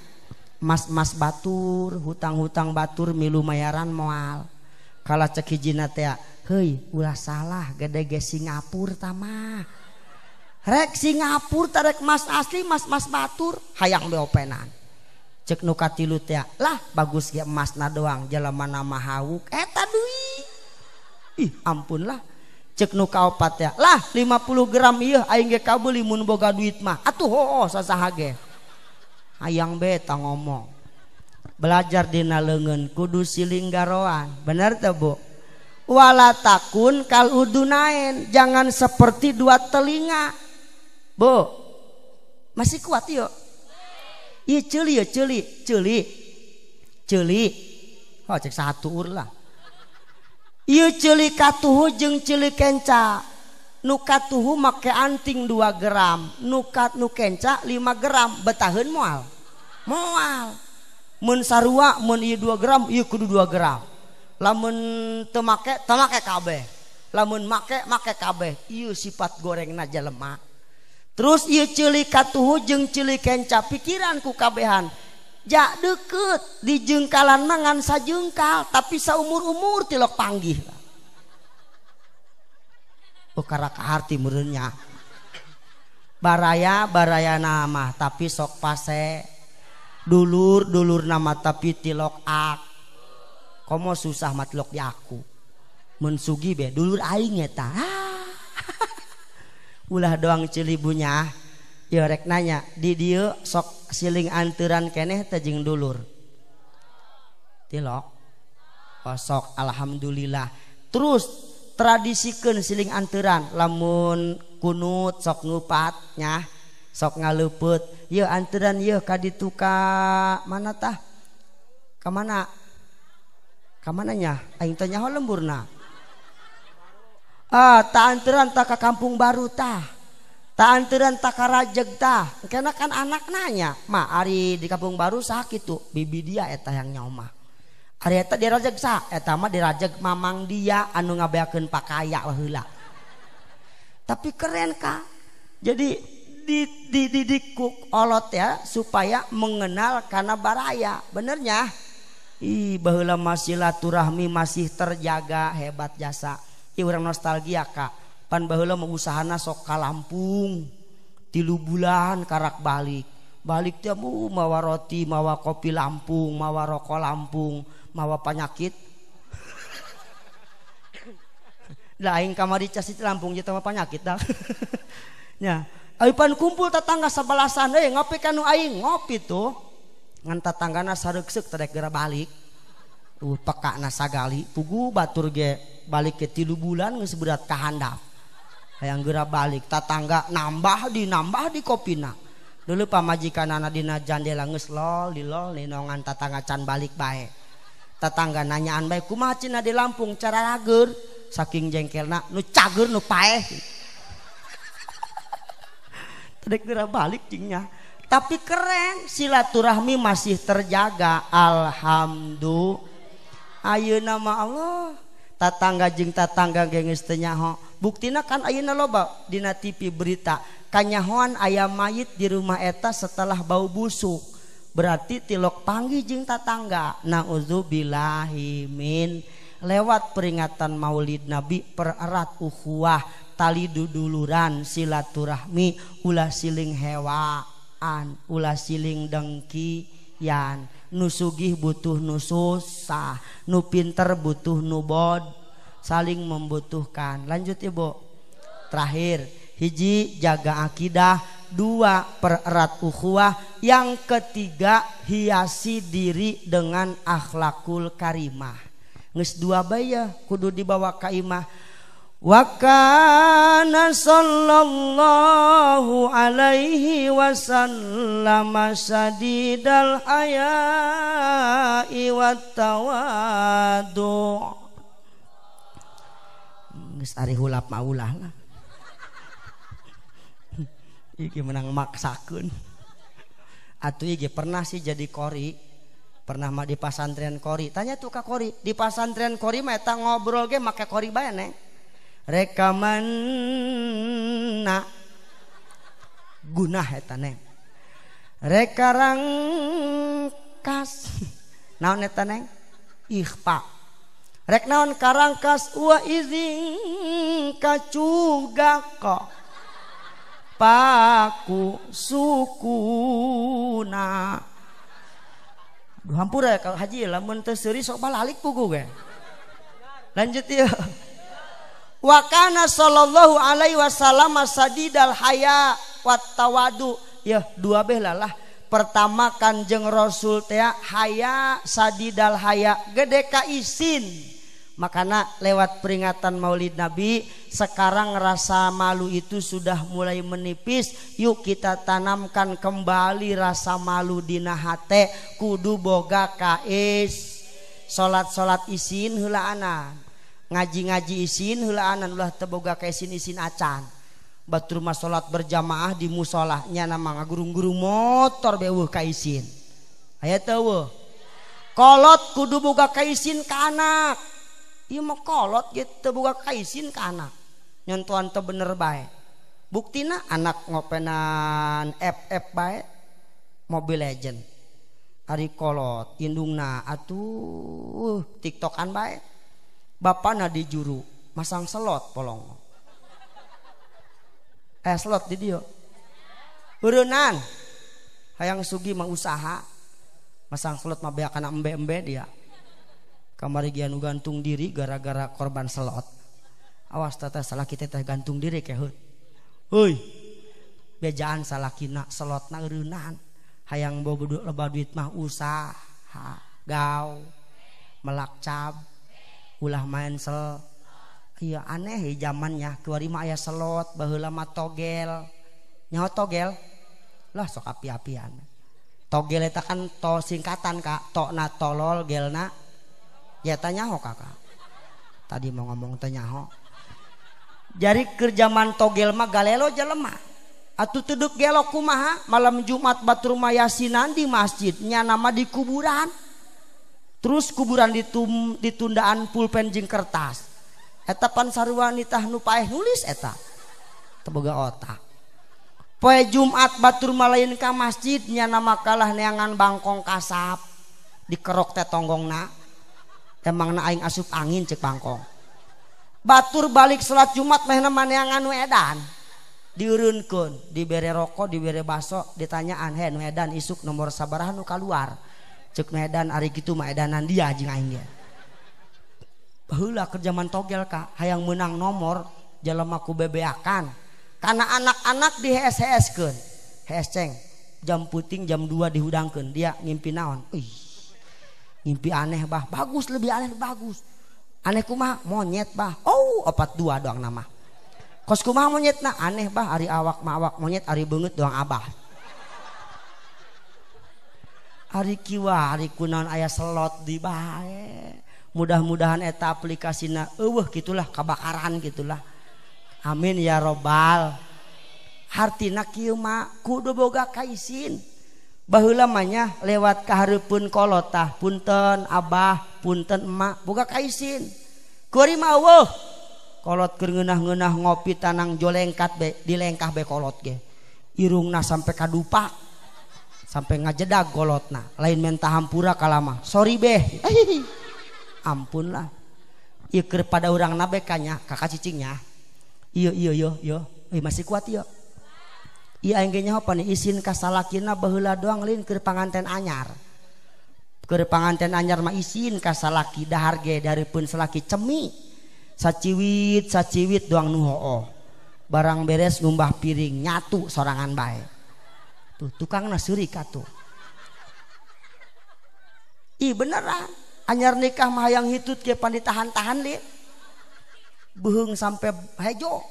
Mas-mas batur, hutang-hutang batur milu mayaran moal. Kala cek hijina teh, heuy ulah salah gede ge Singapura tamah. Rek Singapura tarek mas asli mas-mas batur hayang beopenan. Cek nu katilu teh, lah bagus ge emasna doang jelema nama hawuk eta deui. Ih ampun lah. Cek nu kaopat teh, lah 50 gram ieu aing ge kabeuli mun boga duit mah. Atuh hooh sasaha ge. Hayang beta ngomong. Belajar dina leungeun kudu siling garoan. Bener teu Bu? Wala takun kal udunain, jangan seperti dua telinga. Bu, masih kuat yuk? Iya ceuli ya ceuli, ceuli. Ceuli. Oh cek satu ur lah. Ieu ceuli katuhu jeung ceuli kenca. Nu katuhu make anting 2 gram, nu kenca 5 gram, betaheun moal. Moal. Mun sarua mun ieu 2 gram, ieu kudu 2 gram. Lamun teu make, teu make kabeh. Lamun make, make kabeh. Ieu sifat gorengna jelema. Terus ieu ceuli katuhu jeung ceuli kenca pikiran ku kabehan. Jak deket di jengkalan mah ngan sajengkal, tapi saumur-umur tilok panggih. Oh karaka harti meureunnya. Baraya baraya nama tapi sok pase. Dulur dulur nama tapi tilok ak. Komo susah mah tilok di aku. Mun sugi be dulur aing eta. Ulah doang ceuli bunya. Ya rek nanya di dieu sok siling anturan keneh teh jeung dulur. Tilok. Oh, sok alhamdulillah. Terus tradisikeun siling anturan lamun kunut sok ngupat nya, sok ngaleupet. Yeuh anturan yeuh ka ditu ka mana tah? Ka mana? Ka mana nya? Aing teh nyaho lemburna. Ah, ta anturan ta ka kampung baru tah. Ta anturan ta ka Rajeg tah. Karena kan anak nanya, "Ma, ari di kampung baru saha kitu?" Bibi dia eta yang nyaho mah. Ari eta di Rajeg saha? Eta mah di Rajeg mamang dia anu ngabeakeun pakaya baheula. Tapi keren Kak. Jadi dididik ku olot ya supaya mengenal karena baraya. Benernya? Ih, baheula masih silaturahmi masih terjaga hebat jasa. Ih urang nostalgia Kak. Pan baheula mah usahana sok ka Lampung 3 bulan karak balik. Balik teh mawa roti, mawa kopi Lampung, mawa rokok Lampung, mawa penyakit. Lah aing kamari cas di Lampung jeung penyakit dah. Nya, aing pan kumpul tetangga sabalasan euy ngopi ka nu aing ngopi tuh. Ngan tetanggana sareukseuk teh geura balik. Pekakna sagali pugu batur ge balik ke 3 bulan geus berat kahandap. Hayang geura balik tatangga nambah di kopina. Dulu pamajikanana dina jandela geus lol dilol ninongan tatangga can balik bae. Tetangga nanyaan bae kumaha cenah di Lampung cara rager saking jengkelna nu cager nu paeh. Teu geura balik jingnya. Tapi keren silaturahmi masih terjaga alhamdulillah. Ayeuna mah Allah tatangga jeung tatangga ge geus teu nyaho. Buktina kan ayeuna loba dina TV berita kanyahoan aya mayit di rumah eta setelah bau busuk. Berarti tilok panggih jeung tatangga. Nauzubillahi min. Lewat peringatan Maulid Nabi pererat ukhuwah, tali duduluran, silaturahmi, ulah siling hewaan, ulah siling dengkian. Nu sugih butuh nu susah, nu pinter butuh nu bod, saling membutuhkan. Lanjut Ibu. Terakhir, hiji jaga akidah, dua pererat ukhuwah, yang ketiga hiasi diri dengan akhlakul karimah. Geus dua bae ya kudu dibawa ka imah. Wa kana sallallahu alaihi wasallam sadidal haya'i wat tawadu. Geus ari hulap mah ulah lah. Iki menang maksakeun. Atuh iki pernah sih jadi kori. Pernah mah di pasantren kori. Tanya tuh ka kori, di pasantren kori mah eta ngobrol ge make kori bae neng. Rekamanna gunah eta neng. Rekarangkas naon eta neng? Ikhfa. Rek naon karangkas wa izin kacugaka paku sukuna. Duh hampura ya kalau haji lamun teu seuri sok balalik pugu ge. Lanjut ieu. Wa kana sallallahu alaihi wasallam sadidal haya wat tawadu. Ya dua beh lah. Pertama Kanjeng Rasul teh haya sadidal haya gede ka isin. Makana lewat peringatan Maulid Nabi sekarang rasa malu itu sudah mulai menipis. Yuk kita tanamkan kembali rasa malu dina hate kudu boga kais. Salat-salat isin heulaanan, ngaji-ngaji isin heulaanan, ulah teu boga kaisin-isin acan. Batur mah salat berjamaah di musola nya nama ngagurung-gurung motor beueuh kaisin. Aya teu eueuh? Kolot kudu boga kaisin ka anak. Ieu mah kolot ge teu boga kaisin ka anak. Nyontohan teu bener bae. Buktina anak ngopenan FF bae Mobile Legend. Ari kolot indungna atuh tiktokan bae. Bapana di juru masang selot polong. Slot di dieu. Heureunnan hayang sugih mah usaha. Masang slot mah beak kana embe-embe dia. Kamari ge anu gantung diri gara-gara korban selot. Awas teteh salah kita teh gantung diri keheut. Heuy. Bejaan salakina selotna eureunnan. Hayang boga loba duit mah usaha, gaw, melak cap, ulah main sel. Iya aneh ya zamannya, kiwari mah aya selot, baheula mah togel. Nyaho togel? Lah sok api-apian. Togel eta kan to singkatan Kak, tokna tolol gelna ya tanya ho kakak. Tadi mau ngomong tanya ho. Jari keur zaman togel mah galelo jelema. Atuh tuduk gelo kumaha malam Jumat batur mah yasinan di masjid nya nama di kuburan. Terus kuburan ditundaan pulpen jeung kertas. Eta pan sarua nitah nu paeh nulis eta. Teu boga otak. Poe Jumat batur mah lain ka masjid nya nama kalah neangan bangkong kasap. Dikerok teh tonggongna. Emangna aing asup angin cek bangkong. Batur balik salat Jumat mehna maneangan nu edan. Dieureunkeun, dibere rokok, dibere baso, ditanyaan, "He nu edan isuk nomor sabaraha nu kaluar?" Cek nu edan ari kitu mah edanan dia jeung aing ge. Baheula keur zaman togel Kak, hayang meunang nomor jelema ku bebeakan. Kana anak-anak di HS-HS-keun. HS ceng, jam puting jam 2 dihudangkeun, dia ngimpi naon? Ih. Ngimpi aneh bah, bagus lebih aneh bagus. Aneh kumaha? Monyet bah. Oh, 42 doang nama. Kos kumaha monyetna aneh bah ari awak mah awak monyet ari beungeut doang abah. Ari kiwa ari kunaon aya selot di bae. Mudah-mudahan eta aplikasina eueuh gitulah kabakaran gitulah. Amin ya robbal. Hartina kieu mah kudu boga kaisin. Baheula mah nya lewat ka hareupeun kolot tah punten abah punten emak boga kaisin. Kuari mah eueuh. Kolot keur ngeunah-ngeunah ngopi tanang jolengkat be dilengkah be kolot ge. Irungna sampai kadupak. Sampai ngajedag kolotna. Lain menta hampura kalama. Sorry beh. Ampun lah. Ieu keur pada urang nabe kanya kakak cicingnya. Iya iya iya iya. Masih kuat ieu. Ieu aing ge nyaho pan isin ka salakina baheula doang lain keur panganten anyar. Keur panganten anyar mah isin ka salaki dahar ge daripun salaki cemi. Saciwit saciwit doang nu hooh. Barang beres ngumbah piring nyatu sorangan bae. Tuh tukangna seurik atuh. Ih beneran anyar nikah mah hayang hitut ge pan ditahan-tahan lieu. Beuheung sampai hejo.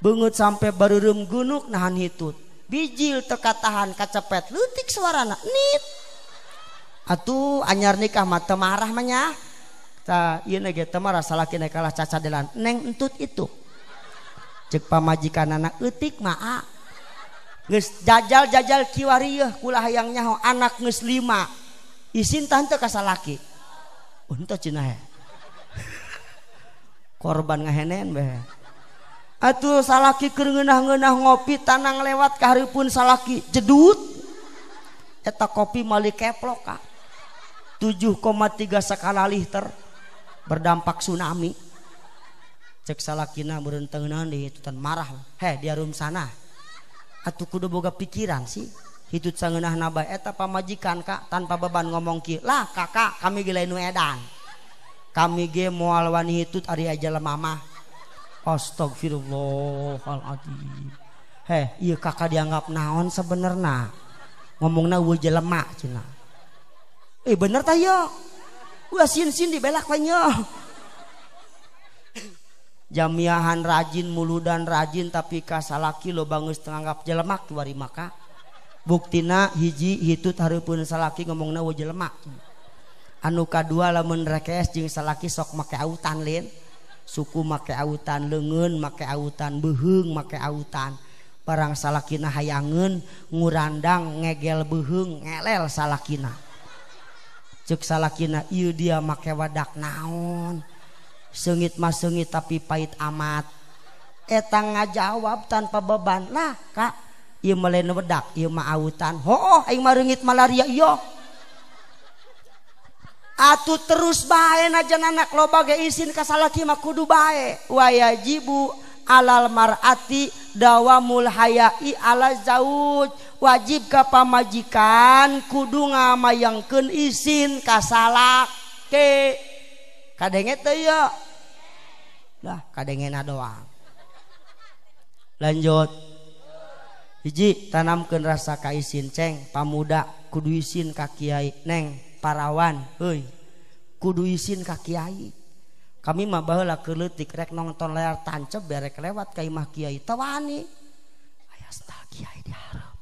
Beungeut sampai bareureum gunuk nahan hitut. Bijil teu katahan kacepet leutik suarana nit. Atuh anyar nikah mah teu marah mah nya. Ta ieu ge teu marah salaki na kalah cacadelan neng entut itu. Ceuk pamajikanana eutik mah a. Geus jajal-jajal kiwari yeuh kula hayang nyaho anak geus 5. Isin tah henteu ka salaki. Henteu cenah he. Korban ngahenen bae. Atuh salaki keur ngeunah-ngeunah ngopi tanang lewat ka hareupeun salaki jedut. Eta kopi mali keplok ka. 7,3 skala liter berdampak tsunami. Cek salakina meureun teu ngeunaheun dihitutan marah. Heh dia rum sana. Atuh kudu boga pikiran sih. Hitut sangeunahna bae eta pamajikan ka tanpa beban ngomong kieu. Lah kakak kami ge lain nu edan. Kami ge moal wani hitut ari aja lemah. Astagfirullahaladzim. Heh ieu kakak dianggap naon sebenerna. Ngomongna eueuh jelema cenah. Bener tah ieu. Ulah sin-sin dibelak we nya. Jamiahan rajin muludan rajin tapi ka salaki loba geus teu nganggap jelema kiwari maka. Buktina hiji hitut hareupeun salaki ngomongna eueuh jelema. Anu kadua lamun rekees jeung salaki sok make autan lin. Suku make autan, leungeun make autan, beuheung make autan. Barang salakina hayangeun ngurandang ngegel beuheung ngelel salakina. Ceuk salakina ieu dia make wadak naon. Seungit mah seungit tapi pahit amat. Eta ngajawab tanpa beban. Lah kak ieu mah lain wedak, ieu mah autan. Hooh aing mah reungit malaria ieu. Atuh terus bae najan anak loba ge isin ka salaki mah kudu bae. Wajibu alal mar'ati dawamul hayai ala zauj. Wajib ka pamajikan kudu ngamayangkeun isin ka salaki. Kadenge teu ieu? Lah kadengena doang. Lanjut. Hiji tanamkeun rasa kaisin ceng pamuda kudu isin ka kiai neng parawan euy kudu isin ka kiai. Kami mah baheula keur leutik rek nonton layar tancep berek lewat ka imah kiai teu wani. Aya sendal kiai di hareup.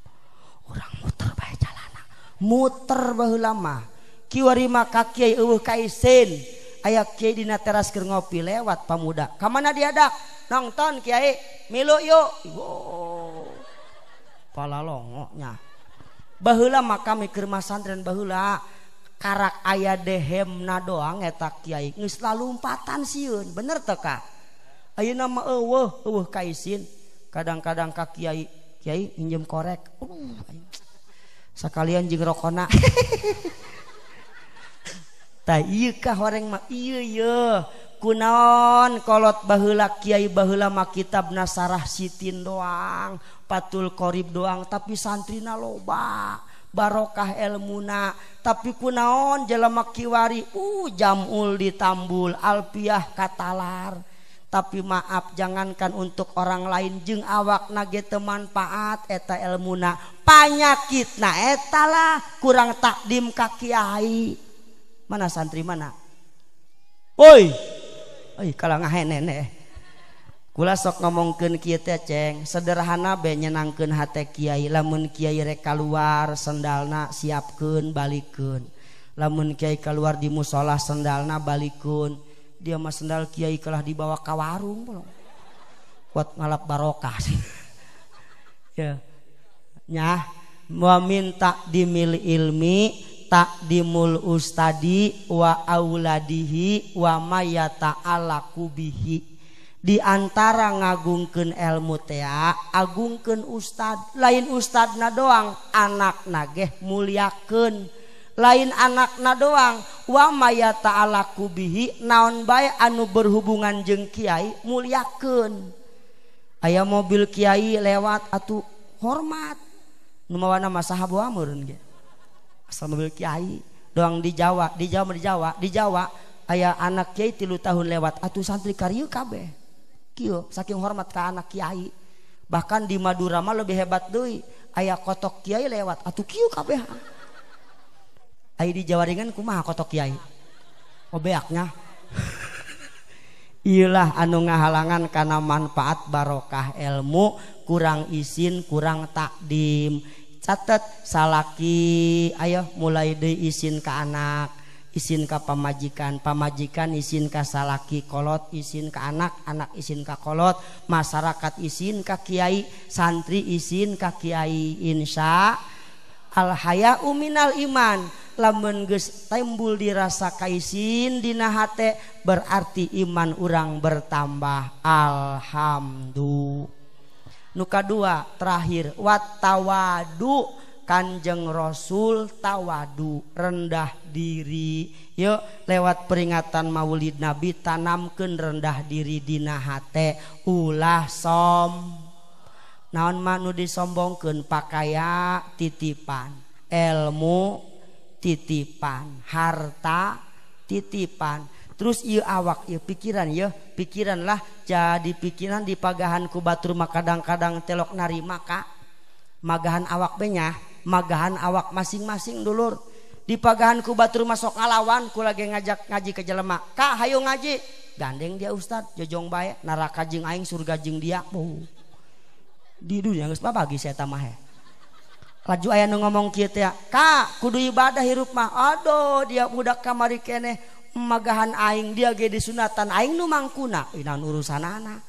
Urang muter bae jalana. Muter baheula mah. Kiwari mah ka kiai eueuh kaisin. Aya kiai dina teras keur ngopi lewat pamuda. Ka mana diadak? Nonton kiai, milu yuk. Oh. Palalongo nya. Baheula mah kami keur masantren baheula karak aya dehemna doang eta kiai geus lalumpatan sieun bener teu ka ayeuna mah eueuh eueuh kaisin kadang-kadang ka kiai kiai minjem korek sakalian jeung rokona tah ieu ka horeng mah ieu ye kunaon kolot baheula kiai baheula mah kitabna Sarah Sitin doang Fathul Qorib doang tapi santrina loba barokah elmuna tapi kunaon jelema kiwari jamul ditambul alpiah katalar tapi maaf jangankan untuk orang lain jeung awakna ge teu manfaat eta elmuna panyakitna eta lah kurang takdim ka kiai mana santri mana woi euy kalah ngahenene Kula sok ngomongkeun kieu teh ceng, sederhana be nyenangkeun hate kiai. Lamun kiai rek kaluar sendalna siapkeun balikeun. Lamun kiai keluar di musola sendalna balikeun. Dia mah sendal kiai kalah dibawa ka warung kuat ngalap barokah. Ya. Nyah wa minta dimil ilmi takdimul ustadi wa auladihi wa mayata'alaku bihi. Di antara ngagungkeun ilmu tea agungkeun ustad, lain ustadna doang anakna geh muliakeun, lain anakna doang wa mayata'alaku bihi naon bae anu berhubungan jeung kiai muliakeun. Aya mobil kiai lewat atuh hormat nu mawana mah saha boa meureun ge asal mobil kiai doang. Di Jawa, di Jawa, di Jawa, di Jawa aya anak kiai 3 tahun lewat atuh santri karieu kabeh kieu saking hormat ka anak kiai. Bahkan di Madura mah lebih hebat deui, aya kotok kiai lewat atuh kieu kabeh. Aya di Jawa ringan kumaha kotok kiai obeaknya. Iyalah anu ngahalangan karena manfaat barokah ilmu, kurang izin, kurang takdim. Catet salaki ayo mulai deui izin ka anak, izin ka pamajikan, pamajikan izin ka salaki kolot, izin ka anak, anak izin ka kolot, masyarakat izin ka kiai, santri izin ka kiai. Insya al haya'u minal iman. Lamun geus timbul dirasa kaisin dina hate berarti iman urang bertambah. Alhamdulillah. Nu kadua terakhir wattawadu, Kanjeng Rasul tawadu, rendah diri. Yuk lewat peringatan Maulid Nabi tanamkeun rendah diri dina hate, ulah som. Naon mah nu disombongkeun? Pakaya titipan, ilmu titipan, harta titipan. Terus ieu awak ieu pikiran, ieu pikiran lah jadi pikiran dipagahan ku batur mah kadang-kadang telok narima ka magahan awak benyah, magahan awak masing-masing dulur. Dipagahan ku batur masuk ngalawan, ku lagi ngajak ngaji ke jelema, kak hayu ngaji, gandeng dia ustad jojong bae, neraka jeung aing surga jeung dia. Oh. Di dunia geus babagi saya mah. Laju aya nu ngomong kieu teh, kak kudu ibadah hirup mah. Aduh dia budak kamari keneh magahan aing, dia ge disunatan aing nu mangkuna, naon urusanana.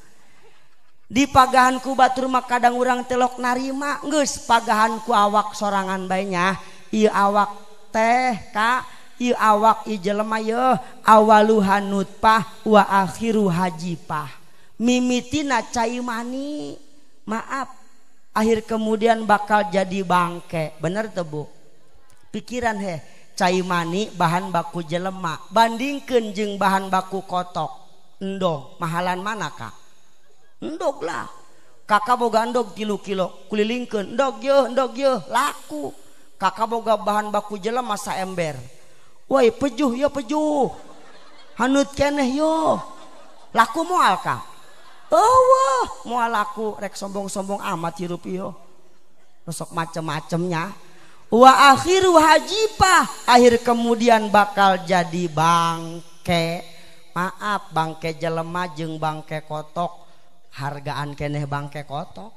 Dipagahan ku batur mah kadang urang telok narima, geus pagahan ku awak sorangan bae nya. Ieu awak teh kak, ieu awak ieu jelema yeuh awaluha nutfah wa akhiru hajipah. Mimitina cai mani, maaf, akhir kemudian bakal jadi bangke. Bener tuh bu? Pikiran heh, cai mani bahan baku jelema bandingkeun jeung bahan baku kotok endog, mahalan mana kak? Endog lah. Kakak boga endog 3 kilo kulilingkeun endog yeuh laku. Kakak boga bahan baku jelema saember, woi pejuh ya pejuh, hanut keneh yo, laku moal kak? Oh, moal laku. Rek sombong-sombong amat hirup yo, sok macem-macemnya. Wa akhiru hajipah, akhir kemudian bakal jadi bangke. Maaf, bangke jelema jeung bangke kotok, hargaan keneh bangke kotok.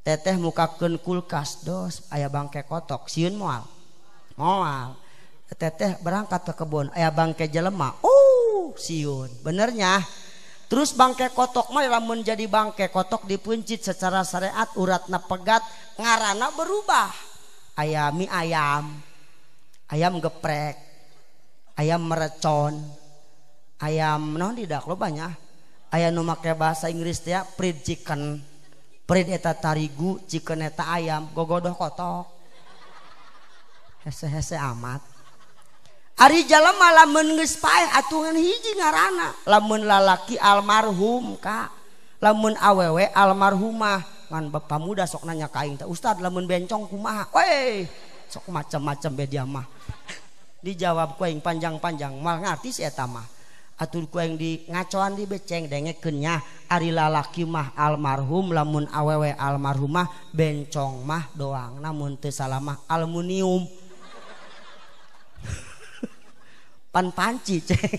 Teteh mukakeun kulkas dos aya bangke kotok, sieun moal? Moal. Teteh berangkat ke kebun aya bangke jelema, sieun. Benernya. Terus bangke kotok mah lamun jadi bangke kotok dipuncit secara syariat uratna pegat, ngarana berubah. Ayam mie ayam, ayam geprek, ayam merecon, ayam naon tidak lo banyak. Ayam nu make bahasa Inggris teh fried chicken, fried eta tarigu, chicken eta ayam, gogodoh kotok. Hese-hese amat. Ari jalema lamun geus paeh atuh hiji ngaranna. Lamun lalaki almarhum kak, lamun awewe almarhumah. Ngan bapak muda sok nanya ka aing teh, ustad lamun bencong kumaha? Weh, sok macam-macam be dia mah. Dijawab ku aing panjang-panjang, moal ngarti si eta mah. Atur ku aing di ngacoan di beceng dengekeun nya, ari lalaki mah almarhum, lamun awewe almarhumah, bencong mah doang, namun teu salah mah aluminium. Pan panci ceng.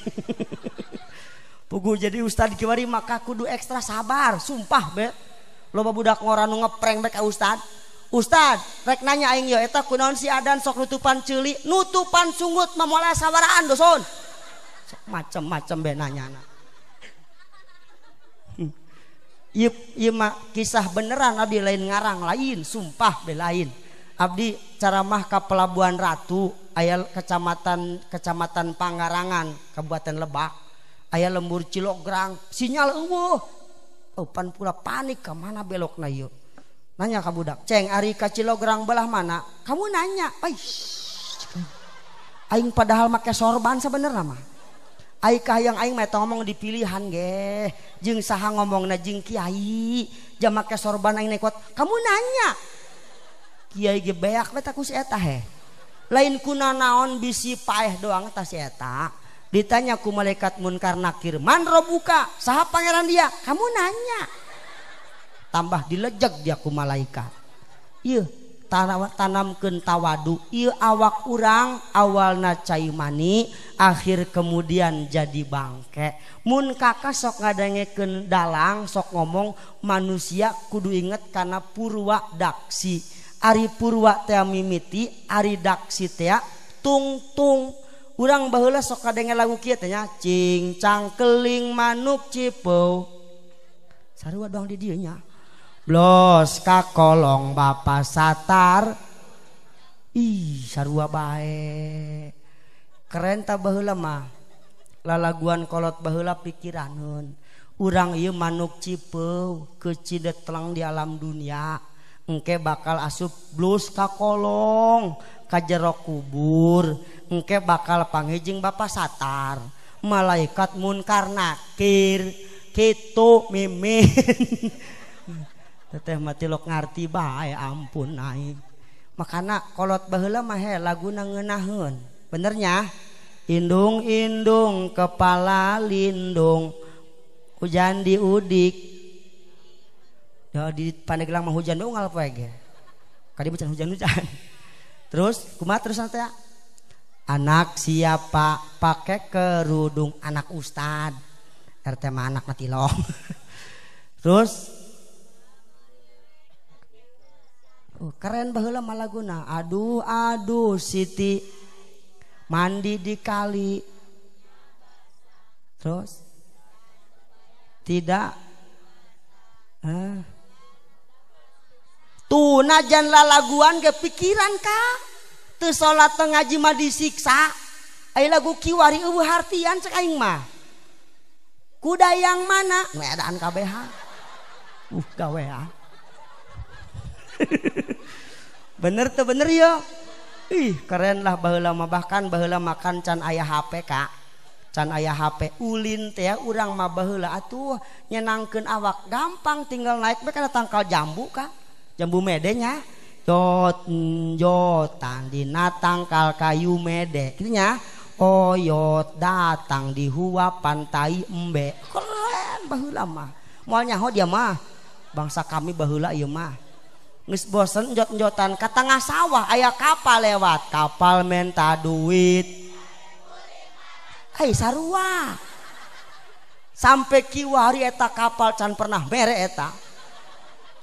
Puguh jadi ustad kiwari maka kudu ekstra sabar, sumpah be. Loba budak ngora nu ngeprank be ka ustad. Ustad, rek nanya aing yo eta kunaon si adan sok nutupan ceuli, nutupan sunggut mah moal sawaraan doson. Sok macem-macem be nanyana. Ieu ieu mah kisah beneran abdi lain ngarang lain, sumpah be lain. Abdi ceramah ka Pelabuhan Ratu, aya kecamatan Pangarangan, Kabupaten Lebak. Aya lembur Cilograng, sinyal eueuh. Oh, pan pula panik ke mana belokna ieu. Nanya ka budak, "Ceng, ari ka Cilograng belah mana?" Kamu nanya. Aing padahal make sorban sebenarnya mah. Aing kahayang aing mah ngomong di pilihan ge. Jeung saha ngomongna jeung kiai. Jam make sorban aing nekot. Kamu nanya. Kiai ge beak we ku si eta he. Lain kuna naon bisi paeh doang tah si eta. Ditanya ku malaikat munkar nakir, "Man robuka?" Saha pangeran dia? Kamu nanya. Tambah dilejeg dia ku malaikat. Ieu tanamkeun tawadu, ieu awak urang awalna cai mani, akhir kemudian jadi bangke. Mun kakak sok ngadengekeun dalang sok ngomong manusia kudu inget kana purwa daksi. Ari purwa teh mimiti, ari daksi teh tungtung. Urang baheula sok kadenge lagu kieu teh nya, cing cangkeling manuk cipeu. Sarua doang di dieu nya. Blos kakolong bapa satar. Ih, sarua bae. Keren ta baheula mah. Lalaguan kolot baheula pikiraneun. Urang ieu manuk cipeu kecidet telang di alam dunia. Engke bakal asup blus kakolong ka jero kubur, engke bakal panghijing bapa satar, malaikat munkar nakir, kitu mimin. Teteh mah tilok ngarti bae ampun aing. Makana kolot baheula mah he laguna ngeunaheun. Bener nya? Indung-indung kepala lindung, hujan diudik. Ya di Pandeglang mah hujan unggal poe ge. Kadi bocan hujan-hujan. Terus kumaha terus teh? Anak siapa pakai kerudung, anak ustad. RT mah anak tilong. Terus oh, keren baheula mah laguna. Aduh aduh Siti mandi di kali. Terus tidak tuh najan lalaguan ke pikiran ka teu salat teu ngaji mah disiksa. Aya lagu kiwari eueuh hartian cek aing mah. Kuda yang mana? Nu edan kabeh. Gawe ah. Bener teu bener ya? Ih, keren lah baheula mah, bahkan baheula makan can aya HP ka. Can aya HP ulin teh urang mah baheula atuh nyenangkeun awak gampang tinggal naik bae kana tangkal jambu ka. Jambu mede nya. Jot jotan dina tangkal kayu mede kitu nya. Oyot datang di huapan tai embe. Keren baheula mah. Moal nyaho dia mah. Bangsa kami baheula ieu mah. Geus bosen njot-njotan ka tengah sawah aya kapal lewat, kapal menta duit. Ai sarua. Sampai kiwari eta kapal can pernah mere eta.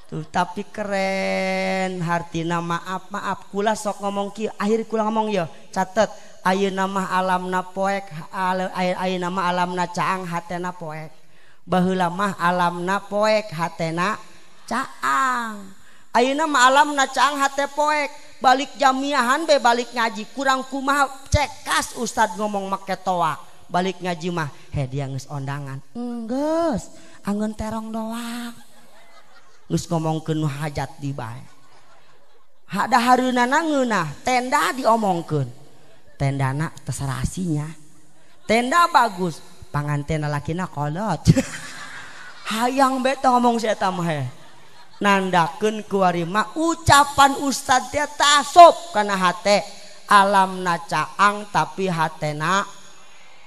Tuh, tapi keren hartina maaf maaf kula sok ngomong kieu akhir kula ngomong ye catet ayeuna mah alamna poek ayeuna mah alamna caang hatena poek. Baheula mah alamna poek hatena caang. Ayeuna mah alamna caang hate poek, balik jamiahan be balik ngaji kurang kumaha cekas ustad ngomong make toa. Balik ngaji mah he dia geus ondangan. Enggeus, angeun terong doang. Geus ngomongkeun nu hajat di bae. Hada hareunana ngeunah, tenda diomongkeun. Tendana terserasinya. Tenda bagus, pangantena lakina kolot. Hayang be teh ngomong si eta mah he. Nandakeun kuari mah ucapan ustad teh tasop kana hate. Alamna caang tapi hatena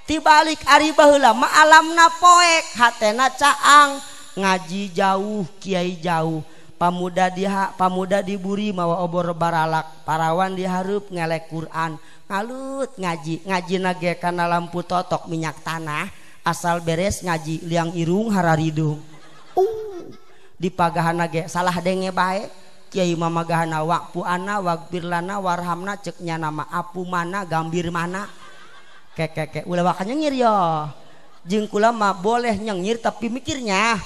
tibalik ari baheula mah alamna poek hatena caang. Ngaji jauh kiai jauh, pamuda diburi mawa obor baralak, parawan dihareup ngelek Quran, ngalut ngaji, ngaji nage kana lampu totok minyak tanah, Asal beres ngaji liang irung hararidung. Dipagahana ge salah denge bae. Kiai mamagahana wa'fu ana waghfir lana warhamna cek nya nama apu mana gambir mana. Kekeke ulah waka nyengir yo. Jeung kula mah boleh nyengir tapi mikirnya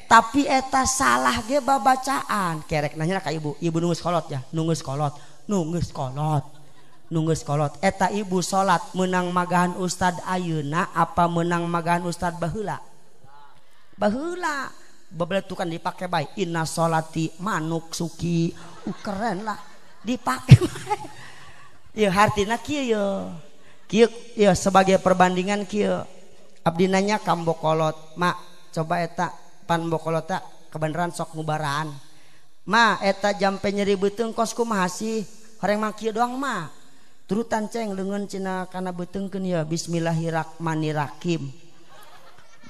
tapi eta salah ge babacaan. Kerek nanya ka ibu, ibu nunggu sekolot ya, nunggu sekolot, nunggu sekolot, nunggu sekolot. Eta ibu salat menang magahan ustad ayeuna apa menang magahan ustad baheula? Baheula. Bebeletukan dipake bae. Inna solati manuk suki. Keren lah dipake bae. Ya hartina kieu ye. Kieu ya sebagai perbandingan kieu. Abdi nanya ka mbokolot, "Mak, coba eta pan bokolota kebenaran sok ngubaraan. Ma eta jampe nyeri beuteung kos kumaha sih? Horeng mah kieu doang mah. Turutan ceng leungeun cina kana beuteungkeun ya bismillahirrahmanirrahim.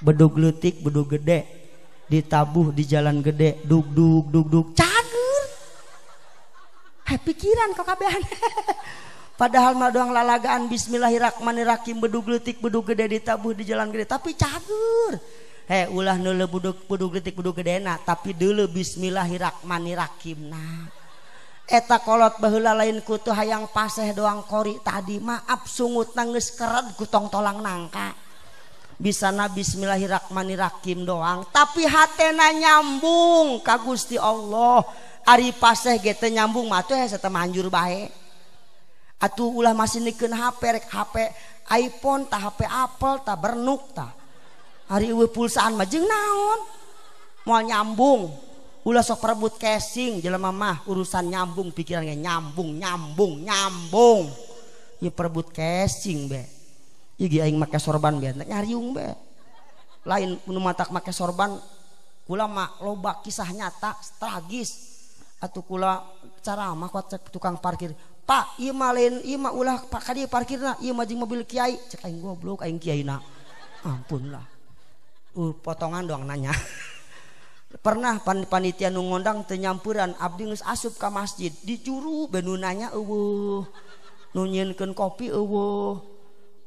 Bedug leutik bedug gede ditabuh di jalan gede dug dug dug dug cager. Heh pikiran kok kabehan. Padahal mah doang lalagaan bismillahirrahmanirrahim bedug leutik bedug gede ditabuh di jalan gede tapi cager. Heh ulah neuleuh budug leutik budug gedena tapi deuleuh bismillahirrahmanirrahim. Nah eta kolot baheula lain kutu hayang paseh doang kori tadi maaf sungut geus kered ku tongtolang nangka. Bisana bismillahirrahmanirrahim doang tapi hatena nyambung ka Gusti Allah. Ari paseh ge teu nyambung mah atuh hese teh manjur bae. Atuh ulah masih nikeun HP rek HP iPhone tah HP Apple tah bernuk tah. Ari eueuh pulsaan mah jeung naon? Moal nyambung. Ulah sok perebut casing jelema mah urusan nyambung pikiran ge nyambung nyambung nyambung. Ieu perebut casing be. Ieu ge aing make sorban be nyariung be. Lain nu matak make sorban kula mah loba kisah nyata tragis. Atuh kula ceramah kuat cek tukang parkir. Pak, ieu mah lain ieu mah ulah pak ka dieu parkirna, ieu mah jeung mobil kiai. Cek aing goblok aing kiaina. Ampun lah. Potongan doang nanya. Pernah panitia nu ngondang teu nyampuran abdi geus asup ka masjid di juru be nu nanya eueuh. Nu nyieunkeun kopi eueuh.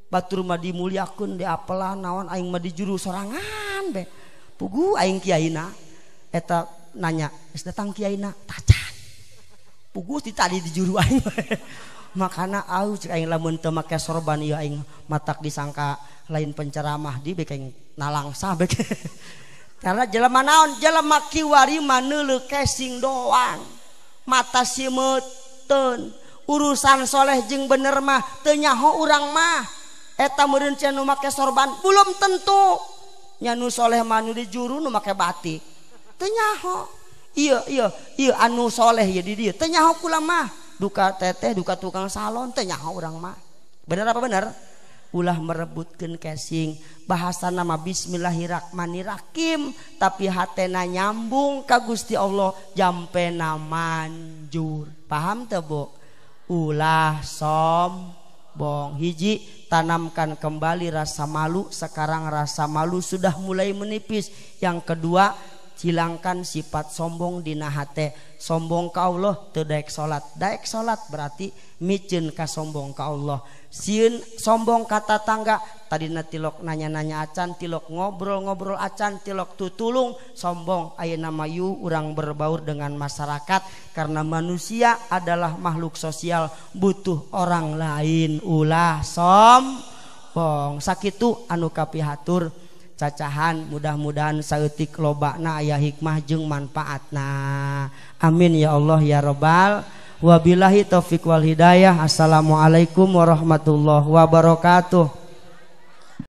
Batur mah dimuliakeun diapelan naon aing mah di juru sorangan be. Puguh aing kiaina. Eta nanya, geus datang kiaina? Tacan. Puguh ti tadi di juru aing. Makana au cek aing lamun teu make sorban ieu aing matak disangka lain penceramah di bek aing nalangsa bek. Karena jelema naon jelema kiwari mah neuleuh casing doang. Mata simeuten. Urusan soleh jeung bener mah teu nyaho urang mah. Eta meureun cenah nu make sorban belum tentu. Nya nu soleh mah nu di juru nu make batik. Teu nyaho. Iya iya iya anu soleh ya di dieu teu nyaho kula mah. Duka teteh duka tukang salon teu nyaho urang mah. Bener apa bener? Ulah merebutkeun casing. Bahasa nama bismillahirrahmanirrahim tapi hatena nyambung ka Gusti Allah jampena manjur. Paham teu Bu? Ulah sombong. Hiji, tanamkan kembali rasa malu. Sekarang rasa malu sudah mulai menipis. Yang kedua, hilangkan sifat sombong dina hate. Sombong ka Allah teu daek salat. Daek salat berarti miceun ka sombong ka Allah. Sieun sombong ka tatangga, tadina tilok nanya-nanya acan, tilok ngobrol-ngobrol acan, tilok tutulung, sombong. Ayeuna mah yu urang berbaur dengan masyarakat karena manusia adalah makhluk sosial, butuh orang lain. Ulah sombong. Sakitu anu kapihatur cacahan, mudah-mudahan saeutik lobana aya hikmah jeung manfaatna. Amin ya Allah ya Rabbal. Wabillahi taufik wal hidayah. Assalamualaikum warahmatullahi wabarakatuh.